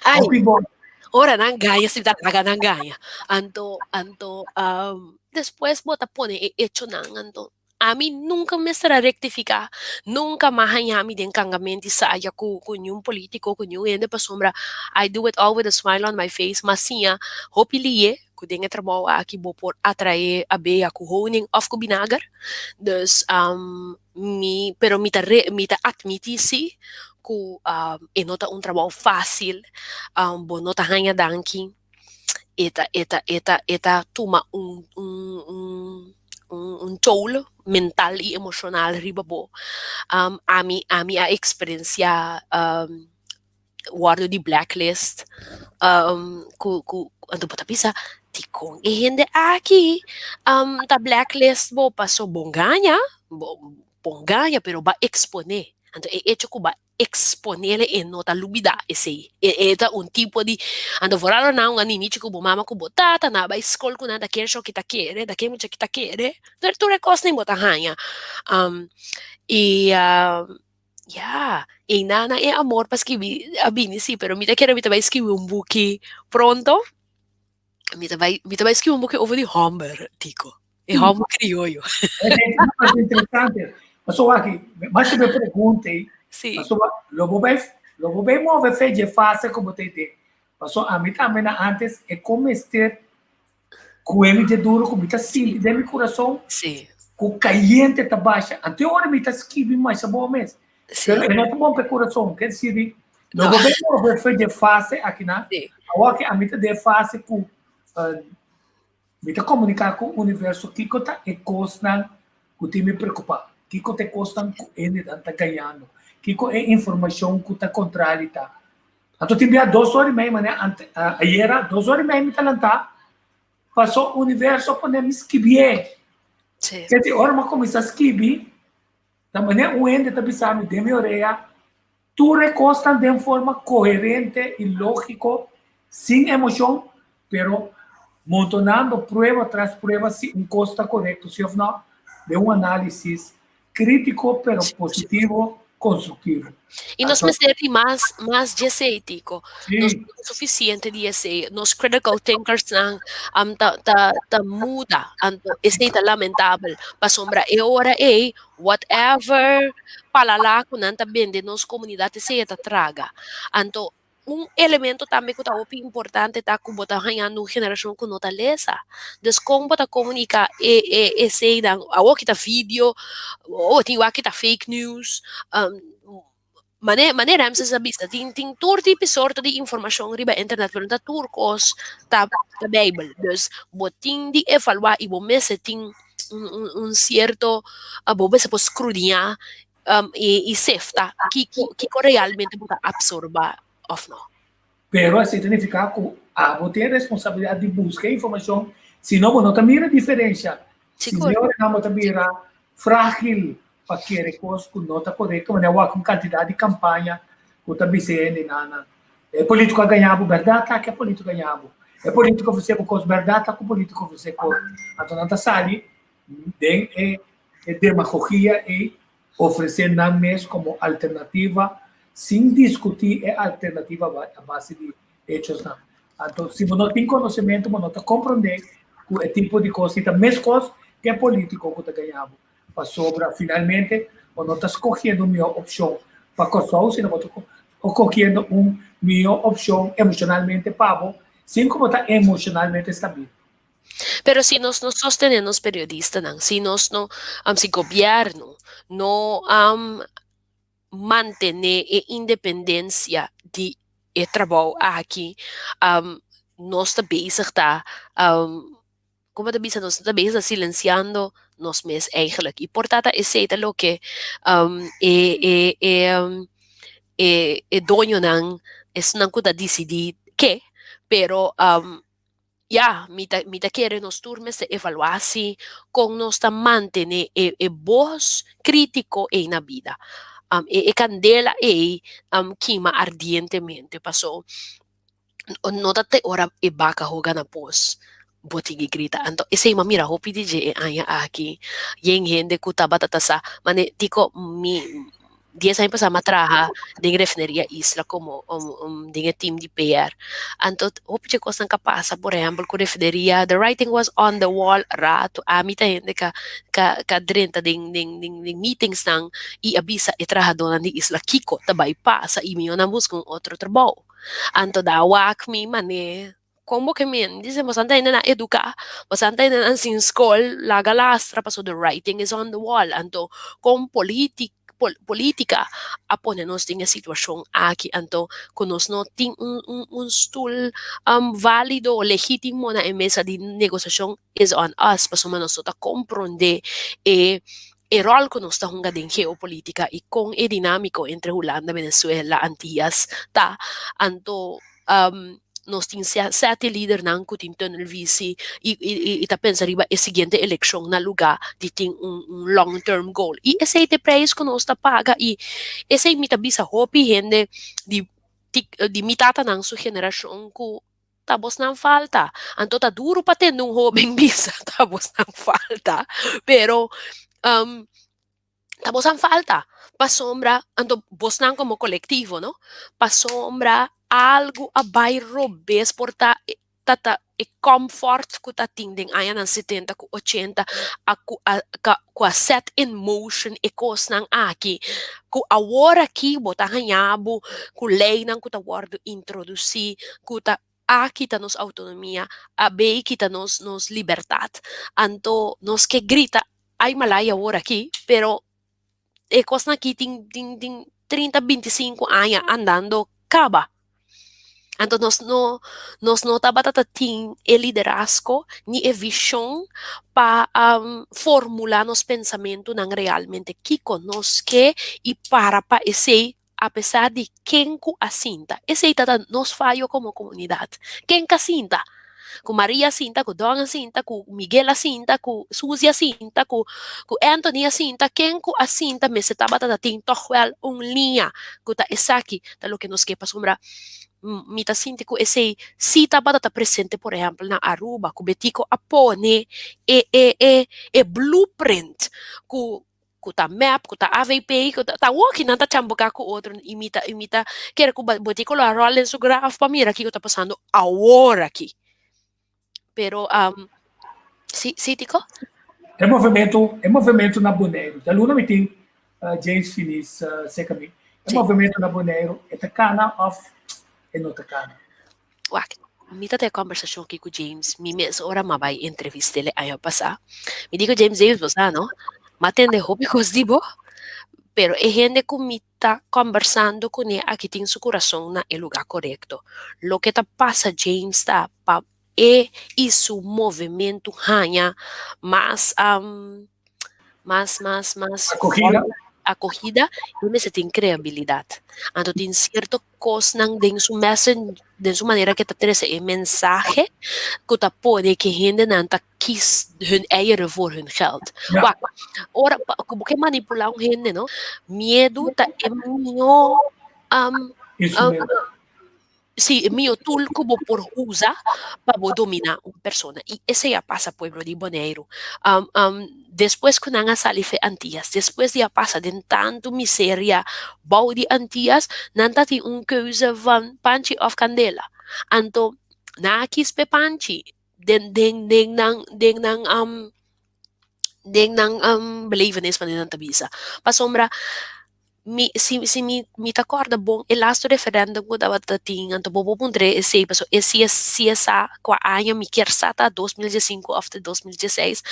ay ora nan gaña si ta laga nan gaña anto anto despues bo ta pone e echonan anto Ami nunka mester a rektifiká, nunka m'a haña mi den kangamento i saya ku ku niun polítiko, ku niun hende pasobra I do it all with a smile on my face. M'a siña hopi lié ku den e trabou aki bo por atraé abeha ku honing òf ku binager. Dus mi pero mi ta re mi ta atmití sí ku e no ta un trabou fásil, bo no ta haña danki. E ta e ta e ta e ta tuma un un un un un toll mental i emoshonal riba bo. Ami ami a eksperensiá wòrdu di blacklist ku ku anto bo ta bisa dikon e hende aki ta blacklist bo paso bo ngaña bo bo ngaña pero bo a eksponé anto e echo ku bo a exponele e no ta lubida esey. E e ta un tipo di anto vooral ora nan un a ninichi ku bo mama ku bo tata nan a bai skol ku nan ta kere shò ki ta kere ta ke mucha ki ta kere tur tur e kosnan bo ta haña i ya einan nan e amor pa skibi a bini si pero mi ta kere mi ta bai skibi un buki pronto mi ta bai mi ta bai skibi un buki over di hòmber Tico e hòmber krioyo. Interesante. Pasobra aki, mas si me pregunta ei, Sí. pasobra lo bo bai, lo bo bai move fe dje fase ku bo ta den. Pasobra ami tambe na antes e kon mester kue mi dje duro ku mi ta sinti den mi kurason Sí. ku kayente ta basha. Anto e ora mi ta skibi masha bon mes. Sí. Pero e no ta bon pa e kurason. Ker disi di, lo No. bo bai move fe dje fase akinan. Sí. Awor ke ami ta den fase ku Mi ta komuniká ku universo kiko ta e kosnan ku tin mi preokupá, kiko ta e kosnan ku hendenan ta gañando, kiko e informashon ku ta kontrali ta. Anto tin bia dos ora i mei manera ante ayera dos ora i mei mi ta lantá paso universo a pone mi skibié. Sí. Kende ora mi a kuminsá skibi ta manera un hende ta bisa mi den mi orea. Tur e kosnan den forma koherente i lógiko, sin emoshon, pero montonando prueba tras prueba si un kos ta korekto si òf nò, den un análisis krítiko pero positivo, konstruktivo. I nos mester di mas, mas di esei, Tico. Nos no tin sufisiente di esei. Nos critical thinkersnan ta, ta, ta muda. Anto esei ta lamentabel. Pasobra e ora ei, whatever palala ku nan ta bende nos komunidat esei e ta traga. Anto un elemento tambe ku ta hopi importante ta ku bo ta hañando un generashon ku no ta lesa. Dus kon bo ta komuniká e e eseinan? Awor ki ta video, awor tin wak ki ta fake news, mane mane Ramses a bisa tin tin tur tipo sorto di informashon riba internet pero no ta tur kos ta ta bijbel. Dus bo tin di evaluá i bo mester tin un un un sierto bo mester por skrudiñá i sefta kiko kiko realmente bo ta apsorbá òf no. Pero esei ta nifiká ku abo tin e responsabilidat di buska e informashon, si no bo no ta mira diferensha. Si Sigur. no nan bo ta bira frágil pa kere kos ku no ta korekto, manera wak un kantidat di kampaña ku ta bisa e hende nan, e polítiko a gaña bo, bèrdat ta ku e polítiko a gaña bo, e polítiko a ofresé bo kos, bèrdat ta ku e polítiko a ofresé kos. Anto nan ta sali den e demagogia ei ofresé nan mes komo alternativa sin diskutí e alternativa a base di hechosnan. Anto si bo no tin konosementu bo no ta komprondé ku e tipo di kos ei ta meskos ku e polítiko ku ta gaña bo. Pasobra finalmente bo no ta skohiendo un mihó opshon pa Kòrsou sino bo ta skohiendo un mihó opshon emoshonalmente pa bo sin ku bo ta emoshonalmente stabil. Pero si nos no sostené nos periodistanan, si nos no, si gobierno no mantené e independencia di e trabou aki, nos ta bezig ta, como ta bisa, nos ta bezig ta silenciando nos mes eigenlijk. Y por ta ta esey ta loke e e e e e doñonan, esnan cu ta dicidi ke, pero Ya, mi ta mi ta kere nos tur mester evaluá si kon nos ta mantené e e bos krítiko ei na bida. E e kandela ei kima ardientemente paso no ta te ora e baka hoga na pos bo tin ki grita. Anto esei mi a mira hopi di dje e aña aki yen hende ku tabata ta sa mane tiko mi Dies aña pasá mi a traha den Refineria Isla komo den e team di PR. Anto hopi dje kosnan ka pasa, por ehèmpel ku refineria, the writing was on the wall rato. Ami ta hende ka ka ka drenta den den den den meetingsnan i a bisa e trahadónan di Isla kiko ta bai pasa i mi yonan buska un otro trabou. Anto da wak mi manera. Kon bo ke men? Dicen bosan ta hende nan educa, bosan ta hende nan sin skol, laga lastra paso the writing is on the wall. Anto kon politi politica a pone nos den e situacion aki anto cu nos no tin un un un stoel valido o legitimo na e mesa di negociacion is on us pasobra nos no ta compronde e e rol cu nos ta hunga den geopolitica y con e dinamico entre Hulanda, Venezuela, Antillas ta. Anto nos tin sete lidernan ku tin tunnelvisie i i ta pensa riba e siguiente elekshon na lugá di tin un un long term goal. I esei ta e preis ku nos ta paga i esei mi ta bisa hopi hende di di mi tatanan su generashon ku ta bosnan falta. Anto ta duru pa tende un hoben bisa ta bosnan falta, pero ta bosnan falta pasobra anto bosnan komo kolektivo no pasobra algu a bai robes por ta ta ta e comfort ku ta tin den añanan setenta ku ochenta a ku a ku a set in motion e kosnan aki ku awor aki bo ta haña bo ku leinan ku ta wòrdu introdusí ku ta a kita nos autonomia, a bay kita nos nos libertad. Anto nos ke grita ay malay awor aki, pero e kosnan aki tin tin tin 30, 25 aña andando kaba. Anto nos no nos no tabata ta tin e liderazgo ni e vision pa formula nos pensamentonan realmente kiko nos ke i para pa esei Apesar di ken ku a sinta. Esei ta ta nos fayo komo komunidat. Ken ka sinta? Ku Maria sinta, ku Don a sinta, ku Miguel a sinta, ku Suzy a sinta, ku ku Anthony a sinta, ken ku a sinta mester tabata ta tin tòg wèl un liña ku ta esaki ta loke nos ke pasobra mi ta sinti ku esei si tabata ta presente por ehèmpel na Aruba ku Betico a pone e e e e blueprint ku ku ta mep, ku ta avp, ku ta ta awor ki nan ta chambuká ku otro i mi ta i mi ta kere ku Betico lo a ròl den su graf pa mira kiko ta pasando awor aki. Pero si si Tico? E movementu e movementu na Boneiru djaluna mi tin James Finies serka mi. E movementu na Boneiru e ta kana òf e no ta kana? Wak, mi ta tin e kòmbersashon aki ku James mi mes ora mi a bai entrevist'el e aña pasá. Mi di ku James, James bo sa no, mi a tende hopi kos di bo, pero e hende ku mi ta kòmbersando kuné aki tin su kurason na e lugá korekto. Loke ta pasa James ta pa e i su movementu haña mas mas mas mas Acogida. acogida e mester tin creabilidad. Anto tin cierto cosnan den su message, den su manera que ta trece e mensahe cu ta pone que hendenan ta kies hun eieren voor hun geld. Wak, ora cu bo ke manipula un hende no, miedu ta e miho Instrumento. Sí, e mihó tool ku bo por usa pa bo dominá un persona. I esei a pasa pueblo di Boneiru. Despues ku nan a sali fe Antias, despues di a pasa den tantu miseria bou di Antias, nan ta tin un keuze van panchi òf kandela. Anto nan a kis p'e panchi den den den nan den nan den nan belevenis manera nan ta bisa. Pasobra Mi si si mi mi ta kòrda bon e lastu referèndum ku tabata tin anto bo por puntr'é esei pasobra e si e si e sa kua aña mi kier sa ta 2015 òf ta 2016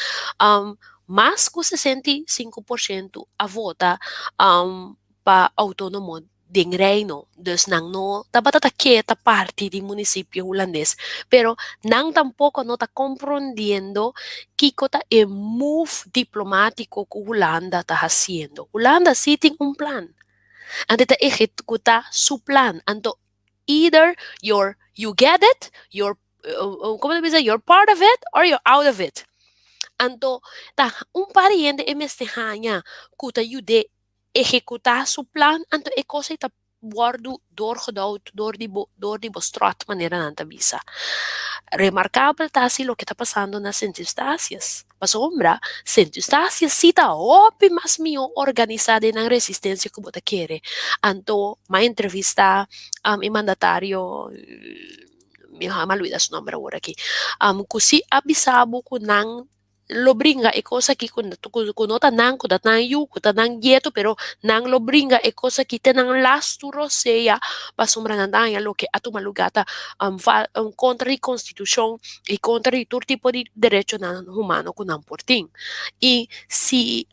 mas ku 65% a vota pa outónomo den Reino dus nan no tabata ta ke ta parti di munisipio hulandes pero nan tampoko no ta komprondiendo kiko ta e move diplomátiko ku Hulanda ta hasiendo. Hulanda sí tin un plan anto e ta ehekutá su plan anto either you're you get it you're komo ta bisa you're part of it or you're out of it anto ta un par di hende e mester haña ku ta yud'é ehekutá su plan, anto e kos ei ta wòrdu doorgedouwd dor di bo dor di bo stròt, manera nan ta bisa. Remarkabel ta si loke ta pasando na Sint Eustatius, pasobra Sint Eustatius si ta hopi mas mihó organisá den nan resistensia ku bo ta kere. Anto m'a entrevistá e mandatario, mi a luida su nòmber awor aki, ku si a bisa bo ku nan lo bringa e kos aki ku ku no ta nan, ku ta nan yu, ku ta nan yetu, pero nan lo bringa e kos aki te nan lastu rosea pasobra nan ta haña loke a tuma lugá ta kontra di konstitushon i kontra di tur tipo di derechonan humano ku nan por tin. I si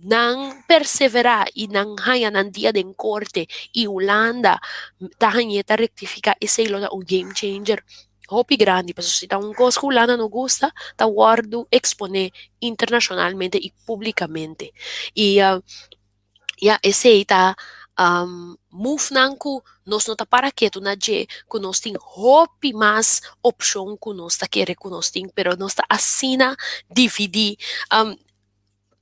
nan perseverá i nan haña nan dia den korte i Hulanda ta hañ'é ta rektifiká esei lo ta un game changer hopi grandi pasobra si ta un kos ku Hulanda no gusta ta wòrdu eksponé internashonalmente i públikamente i ya esei ta move nan ku nos no ta para ketu na dje ku nos tin hopi mas opshon ku nos ta kere ku nos tin pero nos ta asina dividí.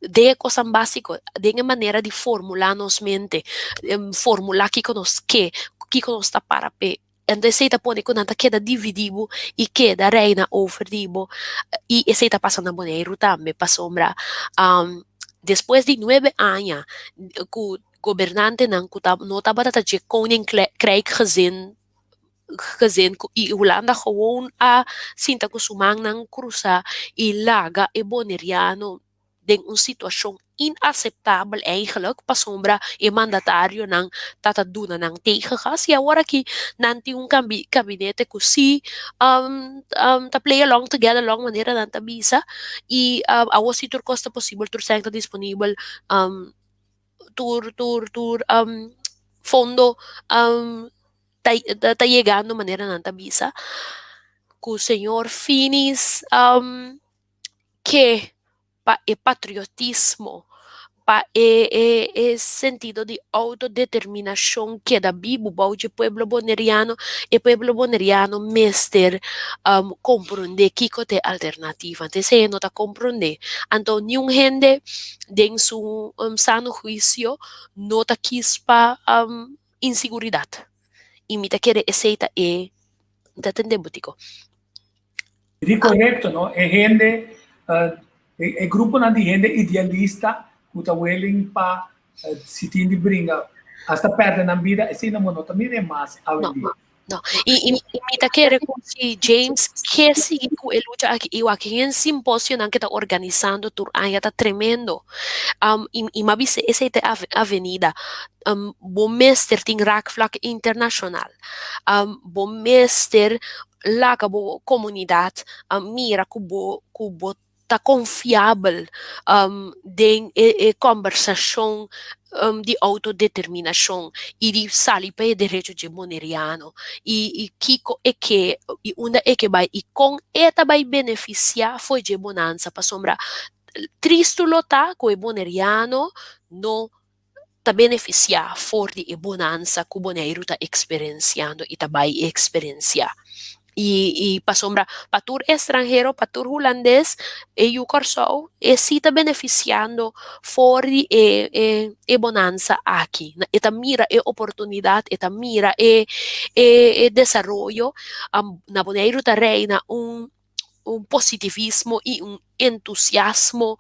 Den e kosnan básiko, den e manera di formulá nos mente, formulá kiko nos ke, kiko nos ta para p'e. Enton esei ta pone ku nan ta keda dividí bo i keda reina over di bo. I esei ta pasa na Boneiru tambe pasobra despues di nuebe aña ku gobernantenan ku ta no tabata ta dje koninkrijk gezin gezin ku i Hulanda gewoon a sinta ku su mannan krusa i laga e boneriano den un situashon inaseptabel eigenlijk pasobra e mandatarionan ta ta duna nan tegengas i awor aki nan tin un kabinete ku si ta play along to get along manera nan ta bisa i awor si tur kos ta posibel tur sèn ta disponibel tur tur tur fondo ta ta yegando manera nan ta bisa ku señor Finis ke pa e patriotismo. Pa e e e sentido di outodeterminashon keda bibu bou dje pueblo boneriano, e pueblo boneriano mester komprondé kiko ta e alternativa. Anto esei e no ta komprondé. Anto niun hende den su sano huisio no ta kis pa insiguridat. I mi ta kere esei ta e, mi ta tende bo Tico. Di korekto no, e hende, e gruponan di hende idealista ku ta willing pa si tin di bringa hasta pèrdè nan bida, esei nan bo no ta mira e mas awendia. No, no. I, i, i mi ta kere ku si James ke sigui ku e lucha aki, i wak hende simposionan ke ta organisando tur aña ta tremendo. I, i mi a bisa esei ta e avenida. Bo mester tin raakvlak internashonal. Bo mester laga bo komunidat mira ku bo ku bo ta konfiabel den e e kòmbersashon di outodeterminashon i di sali pa e derecho dje boneriano i i kiko e ke i unda e ke bai i kon e ta bai benefisiá for dje bonansa pasobra tristu lo ta ku e boneriano no ta benefisiá for di e bonansa ku Boneiru ta eksperensiando i ta bai eksperensiá. I i pasobra pa tur estranhero, pa tur hulandes, e yu Kòrsou e si ta benefisiando for di e e e bonansa aki. E ta mira e oportunidat, e ta mira e e e desaroyo. Na Boneiru ta reina un un positivismo i un entusiasmo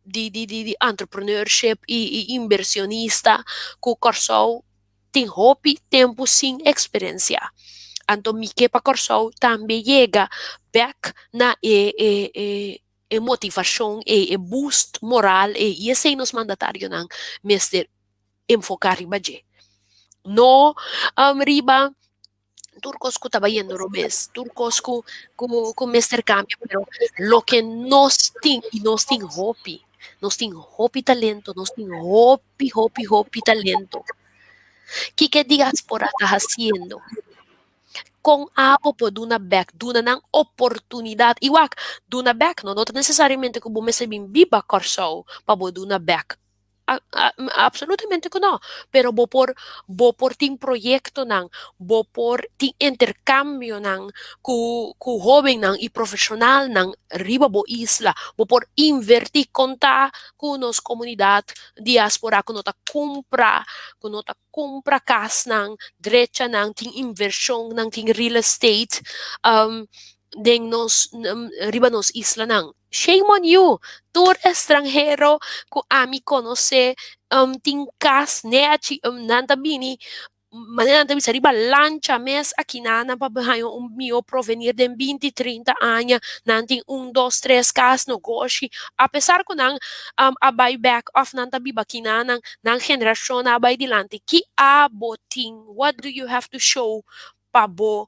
di di di di entrepreneurship i i inversionista ku Kòrsou tin hopi tempu sin eksperensiá. Anto mi ke pa Kòrsou tambe yega bèk na e e e e motivashon ei, e boost moral ei i esei nos mandatarionan mester enfoká riba dje. No riba tur kos ku ta bayendo robes, tur kos ku ku ku mester kambia, pero loke nos tin i nos tin hopi, nos tin hopi talento, nos tin hopi hopi hopi talento. Kiko e diaspora ta hasiendo? Kon abo por duna bèk? Duna nan oportunidat. I wak, duna bèk no no ta nesesariamente ku bo mester bin biba Kòrsou pa bo duna bèk. Absolutamente ku no, pero bo por bo por tin proyektonan, bo por tin interkambionan ku ku hóbennan i profeshonalnan riba bo isla, bo por invertí konta ku nos komunidat diaspora ku no ta kumpra ku no ta kumpra kasnan, drechanan, tin invershonnan, tin real estate den nos riba nos islanan. Shame on you! Tur estranhero ku ami konosé tin kas nechi, nan ta bini manera nan ta bisa riba lancha mes akinan nan pa haña un mihó provenir den binti trinta aña, nan tin un dos tres kas nogoshi, apesar ku nan a bai bèk òf nan ta biba akinan nan generashon a bai dilanti, ki abo tin? What do you have to show pa bo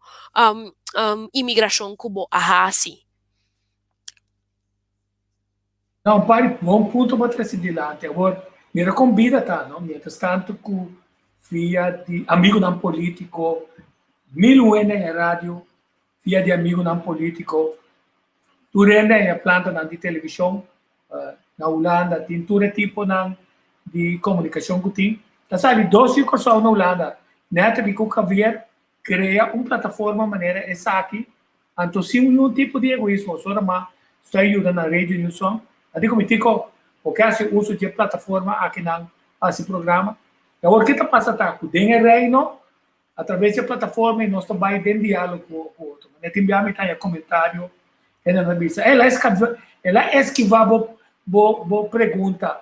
imigrashon ku bo a hasi? No, un par di bon punto bo trese dilanti. Awor, mira kon bida ta, no? Mientras tanto ku via di amigunan polítiko, mil un hende den e radio, via di amigunan polítiko, tur hende den e plantanan di televishon na Hulanda tin tur e tiponan di komunikashon ku tin. Ta sali dos yu Kòrsou na Hulanda, Natalie ku Javier, Krea un plataforma manera esaki, anto sin niun tipo di egoismo, ora ma sta yuda na Radio New Song, a di ku mi tiko bo ke hasi uso dje plataforma akinan pa hasi programa. I awor ke ta pasa ta ku den e Reino, atraves dje plataforma i nos ta bai den dialogo ku otro. Manera tin bia mi ta haña komentario, hende ta bisa, el a el a eskivá bo bo bo pregunta,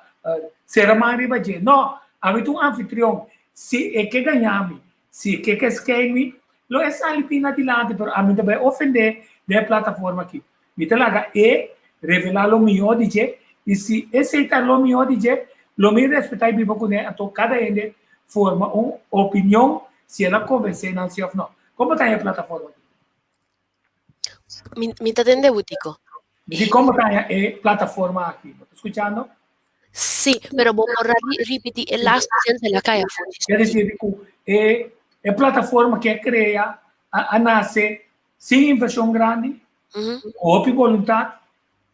sera man riba dje. No, ami ta un anfitrion, si e ke gaña mi, Si ke ke skei mi, lo e sali tin adilanti, pero ami ta bai ofendé den e plataforma aki. Mi ta laga e revelá lo mihó di dje, i si esei ta lo mihó di dje, lo mi respetá i biba kuné, anto kada hende forma un opinion si el a konvensé nan si òf no. Kon bo ta haña e plataforma aki? Mi, mi ta tende bo, Tico. Mi di kon bo ta haña e plataforma aki? Bo ta skuchando? Sí, pero bo por ripití e laatste zin se la kai afó. Ker decir ku e e plataforma ke a krea a a nase sin invershon grandi, ku hopi boluntat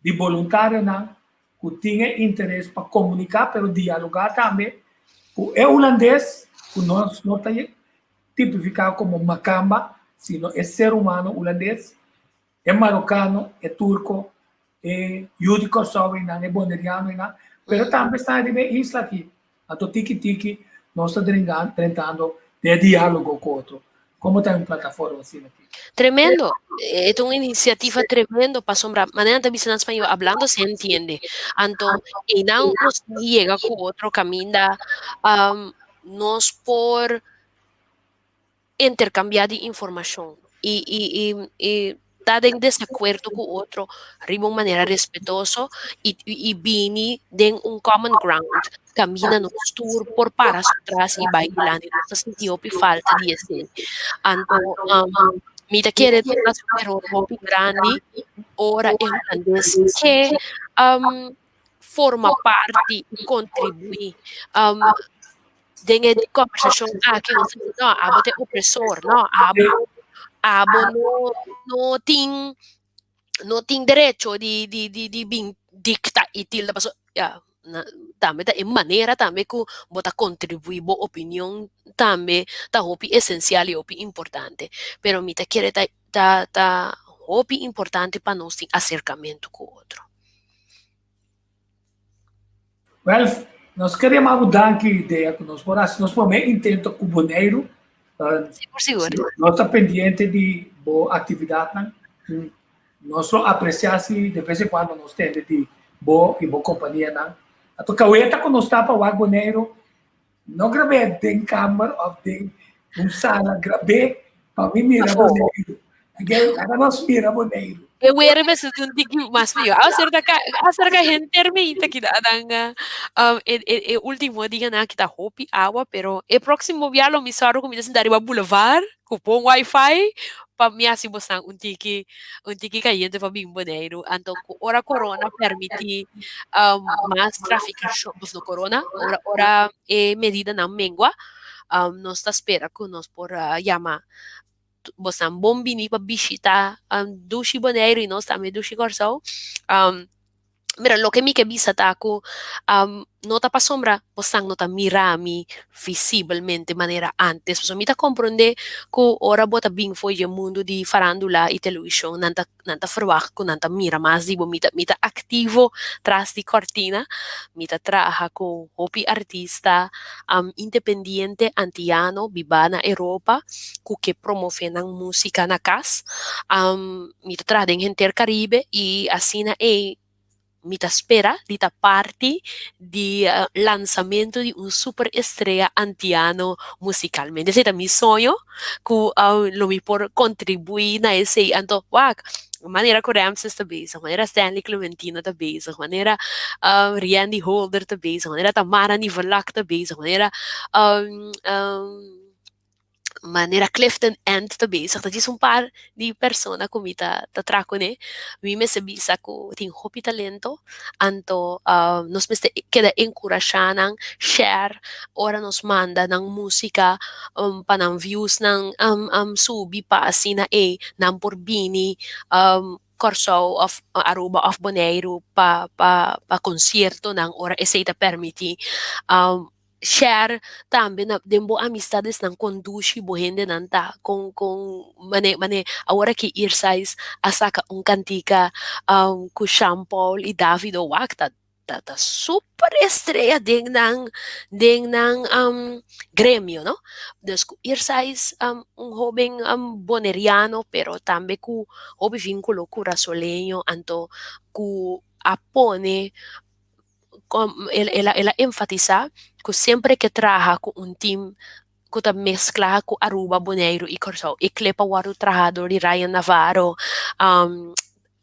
di boluntarionan. ku tin e interes pa komuniká pero dialogá tambe ku e hulandes ku nos no ta tipifiká komo makamba sino e ser humano hulandes, e marokano, e turko, e yu di Kòrsou einan, e boneriano einan, pero tambe esnan riba e isla aki. Anto tiki tiki nos ta drentando den e diálogo ku otro. Komo ta un plataforma asina aki? Tremendo. E ta un inisiativa tremendo pasobra manera nan ta bisa na spañol hablando se entiende. Anto einan nos yega ku otro kaminda nos por interkambiá di informashon i i i i ta den desakuerdo ku otro riba un manera respetoso i i bini den un common ground kaminda nos tur por para su tras i bai dilanti. Nos ta sinti hopi falta di esei. Anto mi ta kere ta un eror hopi grandi ora e hulandes ke forma parti i kontribuí den e kòmbersashon aki nos ta bisa no abo ta e opresor no abo abo no no tin no tin derecho di di di di bin dikta i tilda pasobra ya na tambe ta e manera tambe ku bo ta kontribuí bo opinion tambe ta hopi esensial i hopi importante pero mi ta kere ta ta ta hopi importante pa nos tin aserkamentu ku otro. Wel, nos ke yama bo danki Dea ku nos por hasi nos promé intento ku Boneiru. Sigur, sigur. Nos ta pendiente di bo aktividatnan. Nos lo apresiá si de bes en kuando nos tende di bo i bo kompanianan. Anto kaweta ku nos ta pa wak Boneiru, no grab'é den kamber òf den un sala, grab'é pa mi mira Boneiru. Laga nos mira Boneiru. E wera mester ta un tiki mas mihó. Aserka ka aserka henter mi ta kita dan um, e, e, e último dianan aki ta hopi awa, pero e próximo bia lo mi sòru ku mi ta sinta riba boulevard ku bon wifi pa mi hasi bosnan un tiki un tiki kayente pa bin Boneiru. Anto ku ora corona permití um, mas trafikashon, of no corona, ora ora e medidanan mengua, um, nos ta spera ku nos por uh, yama Bosnan bon bini pa bishita dushi Boneiru i nos tambe dushi Kòrsou. Mira, loke mi ke bisa ta ku no ta pasobra bosnan no ta mira mi visibelmente manera ántes. Pasobra mi ta komprondé ku ora bo ta bin for dje mundu di farándula i televishon nan ta nan ta ferwagt ku nan ta mira mas di bo. Mi ta mi ta aktivo tras di kòrtina, mi ta traha ku hopi artista independiente antiano bibá na Europa ku ke promové nan músika na kas. Mi ta traha den henter Karibe i asina ei Mi ta spera di ta parti di lansamento di un super estrea antiano musicalmente. Esei ta mi soño ku lo mi por kontribuí na esei. Anto wak, manera ku Ramses ta bezig, manera Stanley Clementina ta bezig, manera Riandy Holder ta bezig, manera Tamara Nivelak ta bezig, manera manera Clifton End ta bezig, ta djis un par di persona ku mi ta ta traha kuné. Mi mester bisa ku tin hopi talento, anto nos mester keda enkurashá nan, share ora nos manda nan músika pa nan viewsnan subi pa asina ei nan por bini Kòrsou òf Aruba òf Boneiru pa pa pa konsiertonan ora esei ta permití. Share tambe na den bo amistadesnan kon dushi bo hendenan ta, kon kon mane mane awor aki Irsais a saka un kantika ku Sean Paul i Davido wak ta ta ta super estrea den nan den nan gremio no. Dus ku Irsais un hoben boneriano pero tambe ku hopi vinkulo kurasoleño anto ku a pone el el a el a enfatisá ku semper e ke traha ku un tim ku ta mesklá ku Aruba, Boneiru i Kòrsou. E klep a wòrdu traha dor di Ryan Navarro.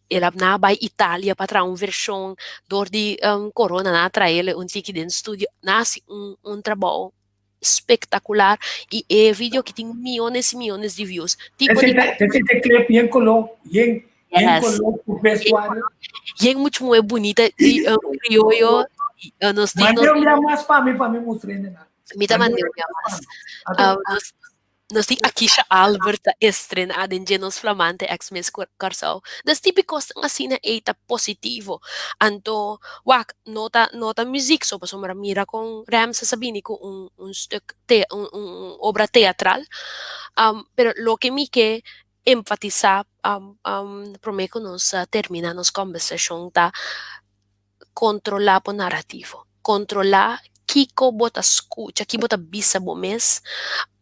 El a na bai Italia pa traha un vershon dor di corona nan a trael un tiki den studio. Nan a hasi un un trabou spektakular i e video aki tin miónes i miónes di views. Tipo di. Esei ta e klep yen koló, yen yen koló ku vestuario. Yen muchu moe bunita i krioyo. Nos tin. Manda un bia mas pa mi pa mi mustra hende nan. Mi ta manda un bia mas. Nos tin Akisha Albert ta estrená den dje nos flamante ex Miss Kòrsou. Dus tipi kosnan asina ei ta positivo. Anto wak no ta no ta muziek so pasobra mira kon Ramses a bini ku un un stuk te un un obra teatral. Pero loke mi ke enfatisá promé ku nos terminá nos kòmbersashon ta kontrolá bo narativo. Kontrolá kiko bo ta skucha, ki bo ta bisa bo mes.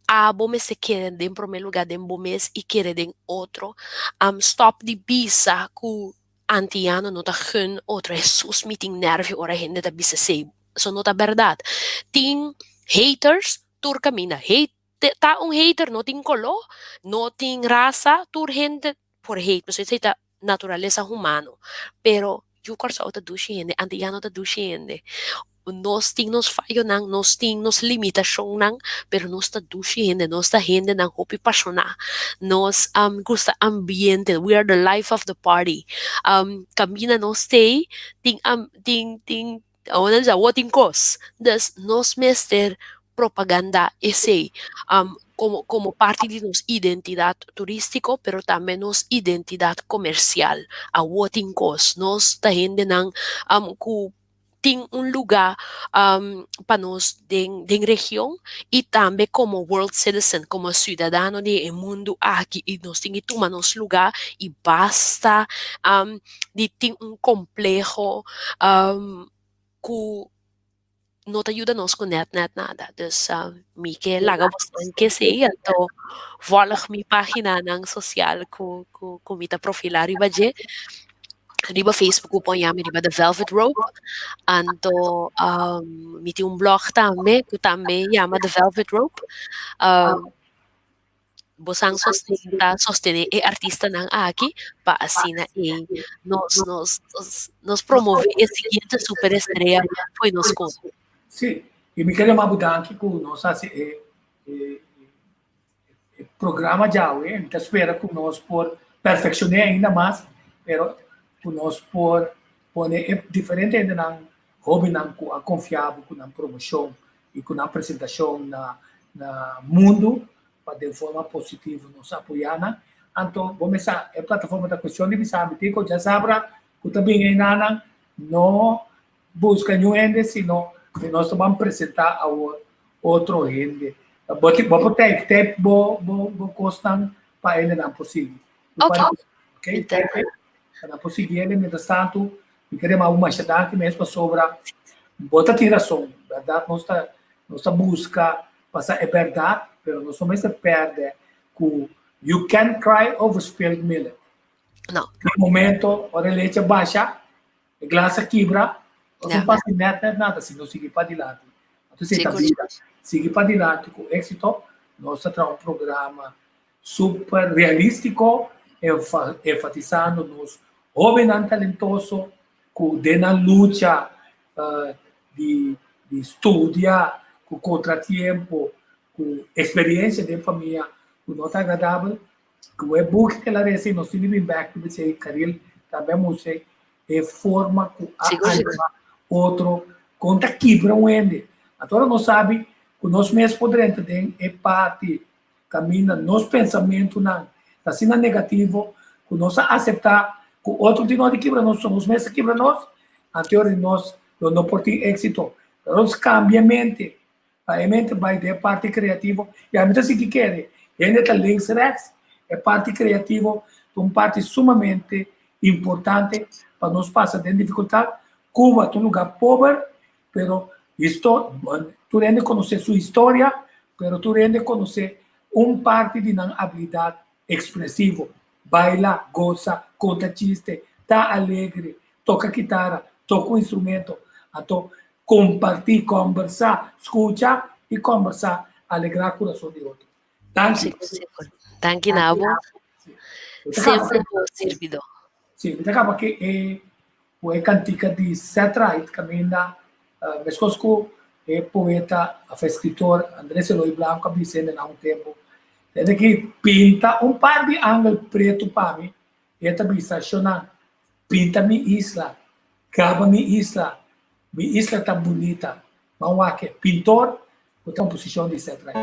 Abo mester kere den promé lugá den bo mes i kere den otro. Stòp di bisa ku antiano no ta gun otro. Hesus mi tin nèrvio ora hende ta bisa esei. Eso no ta bèrdat. Tin haters tur kaminda. Hate ta un hater no tin koló, no tin rasa, tur hende por hate pasobra esei ta naturalesa humano. Pero yu Kòrsou ta dushi hende, antiano ta dushi hende. Nos tin nos fayonan, nos tin nos limitashonnan, pero nos ta dushi hende, nos ta hendenan hopi pashoná. Nos gusta ambiente, we are the life of the party. Kaminda nos stay tin tin tin Awor nan bisa awor tin kos. Dus nos mester propaganda esei komo komo parti di nos identidat turístiko pero tambe nos identidat komersial. Awor tin kos. Nos ta hendenan ku tin un lugá pa nos den den region i tambe komo world citizen, komo siudadano di e mundu aki i nos tin ki tuma nos lugá i basta di tin un kompleho ku no ta yuda nos ku nèt nèt nada. Dus mi ke laga bosnan ke esei, anto vòlg mi paginanan sosial ku ku ku mi ta profilá riba dje. Riba Facebook ku por yama riba The Velvet Rope. Anto mi tin un blog tambe ku tambe yama The Velvet Rope. Bosan sosten ta sostené e artistanan aki pa asina ei nos nos nos promové e siguiente superestrea fo'i nos konta. Sí, i mi kere yama bo danki ku nos hasi e e e programa djawe. Mi ta spera ku nos por perfekshoné ainda mas, pero ku nos por pone e diferente hendenan, hóbennan ku a konfia bo ku nan promoshon i ku nan presentashon na na mundu pa den forma positivo nos apoyá nan. Anto bo mester e plataforma ta kuestion di bisa mi tin ku djasabra ku ta bin einanan no buska niun hende sino ku nos ta ban presentá awor otro hende. Bo tin bo por type type bo bo bo kosnan pa hendenan por sigui. Ok. Ok, type pa nan por sigui hende mientras tantu Mi kere maba masha danki mes pasobra bo ta tin rason. Bèrdat nos ta nos ta buska pa sa e bèrdat, pero nos no mester pèrdè ku you can't cry over spilled milk. No. Na momento ora e leche basha, e glas a kibra, nos no pasa nèt nèt nada si nos sigui padilanti. Anto esei ta bida. Sigui padilanti ku éksito, nos ta traha un programa Super realístiko, enfatisando nos hóbennan talentoso ku den nan lucha di di studia ku kontratiempo, ku eksperiensia den famia ku no ta agradabel, ku e buki ku el a resa i nos tin di bin bèk riba esei, Karil tambe a mustra e forma ku a anima otro kon ta kibra un hende. Anto ora nos sabi ku nos mes por drenta den e parti Kaminda nos pensamentunan ta asina negativo ku nos a aseptá ku otro tin no di kibra nos, so nos mes a kibra nos, anto di nos lo no por tin éksito. Pero nos kambia e mente, pa e mente bai den e parti kreativo, i ami ta sigui kere, hende ta links rèks, e parti kreativo ta un parti sumamente importante pa nos pasa den difikultat. Cuba ta un lugá pober, Pero histo, tur hende konosé su historia, pero tur hende konosé un parti di nan abilidat ekspresivo, baila, gosa, konta chiste, ta alegre, toka kitara, toka un instrumento. Anto kompartí, kòmbersá, skucha i kòmbersá, alegrá kurason di otro. Danki. Sigur, sigur. Danki na abo. Semper bo sirbidó. Sí, mi ta kaba ku e ku e kantika di Seth Wright kaminda meskos ku e poeta òf eskritor Andrés Eloy Blanco a bisa hende na un tempu, Tende ki pinta un par di angel pretu pa mi, e ta bisa, Shona, pinta mi isla, gaba mi isla, mi isla ta bunita. Ban wak e pintor ku ta komposishon di Seth Wright.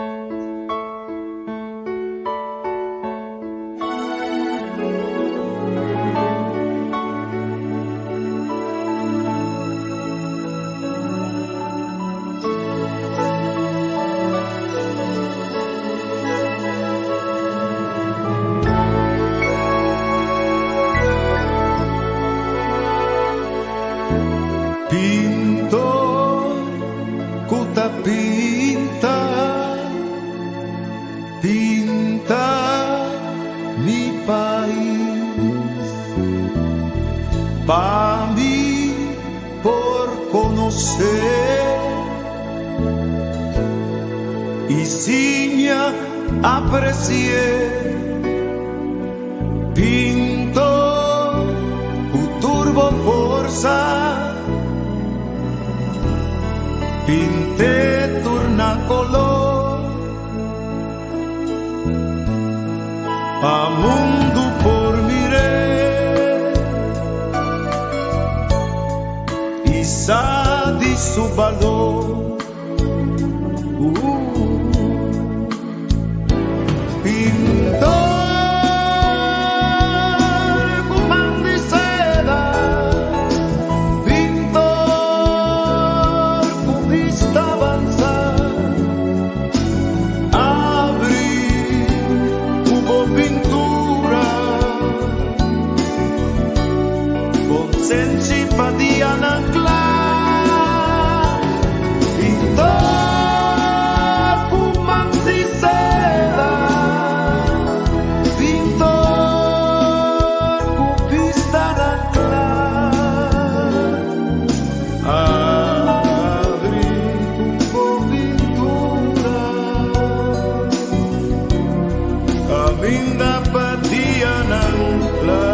I siña apresi'é. Pintor ku tur bo forsa, pint'é tur na koló. Pa mundu por mir'é i sa di su balor. Pintor ku man di seda, pintor ku bista avanzá, abri ku bo pintura, konsenshi pa dianan kla. Pintor ku man di seda, pintor ku bista na kla, abri ku bo pintura, kaminda pa dianan kla.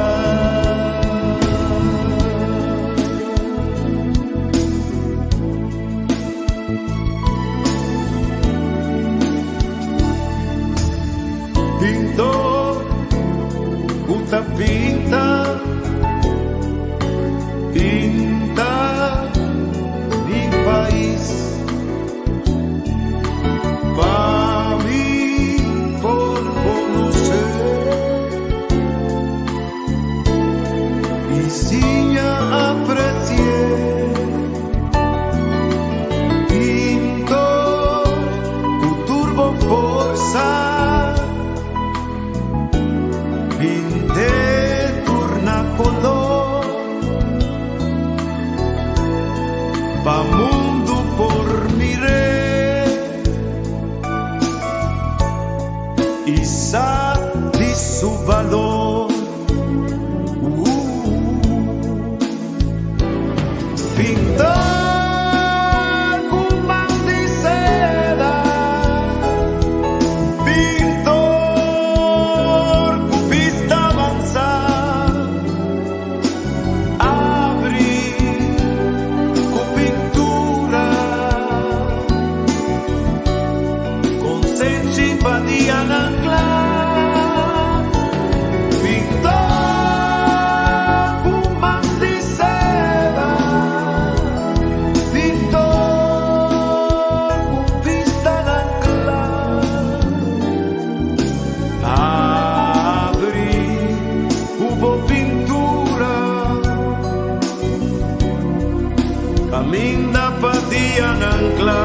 Pintor ku ta pinta, pinta mi pais pa mi por konosé i siña apresi'é. Pintor ku tur bo forsa, pint'é tur na koló, pa mundu por mir'é i sa di su balor. Pintor ku man di seda, pintor ku bista avansá, abri ku pintura, konsenshi pa dianan kla. Pintor ku man di seda, pintor ku bista na kla, abri ku bo pintura, kaminda pa dianan kla.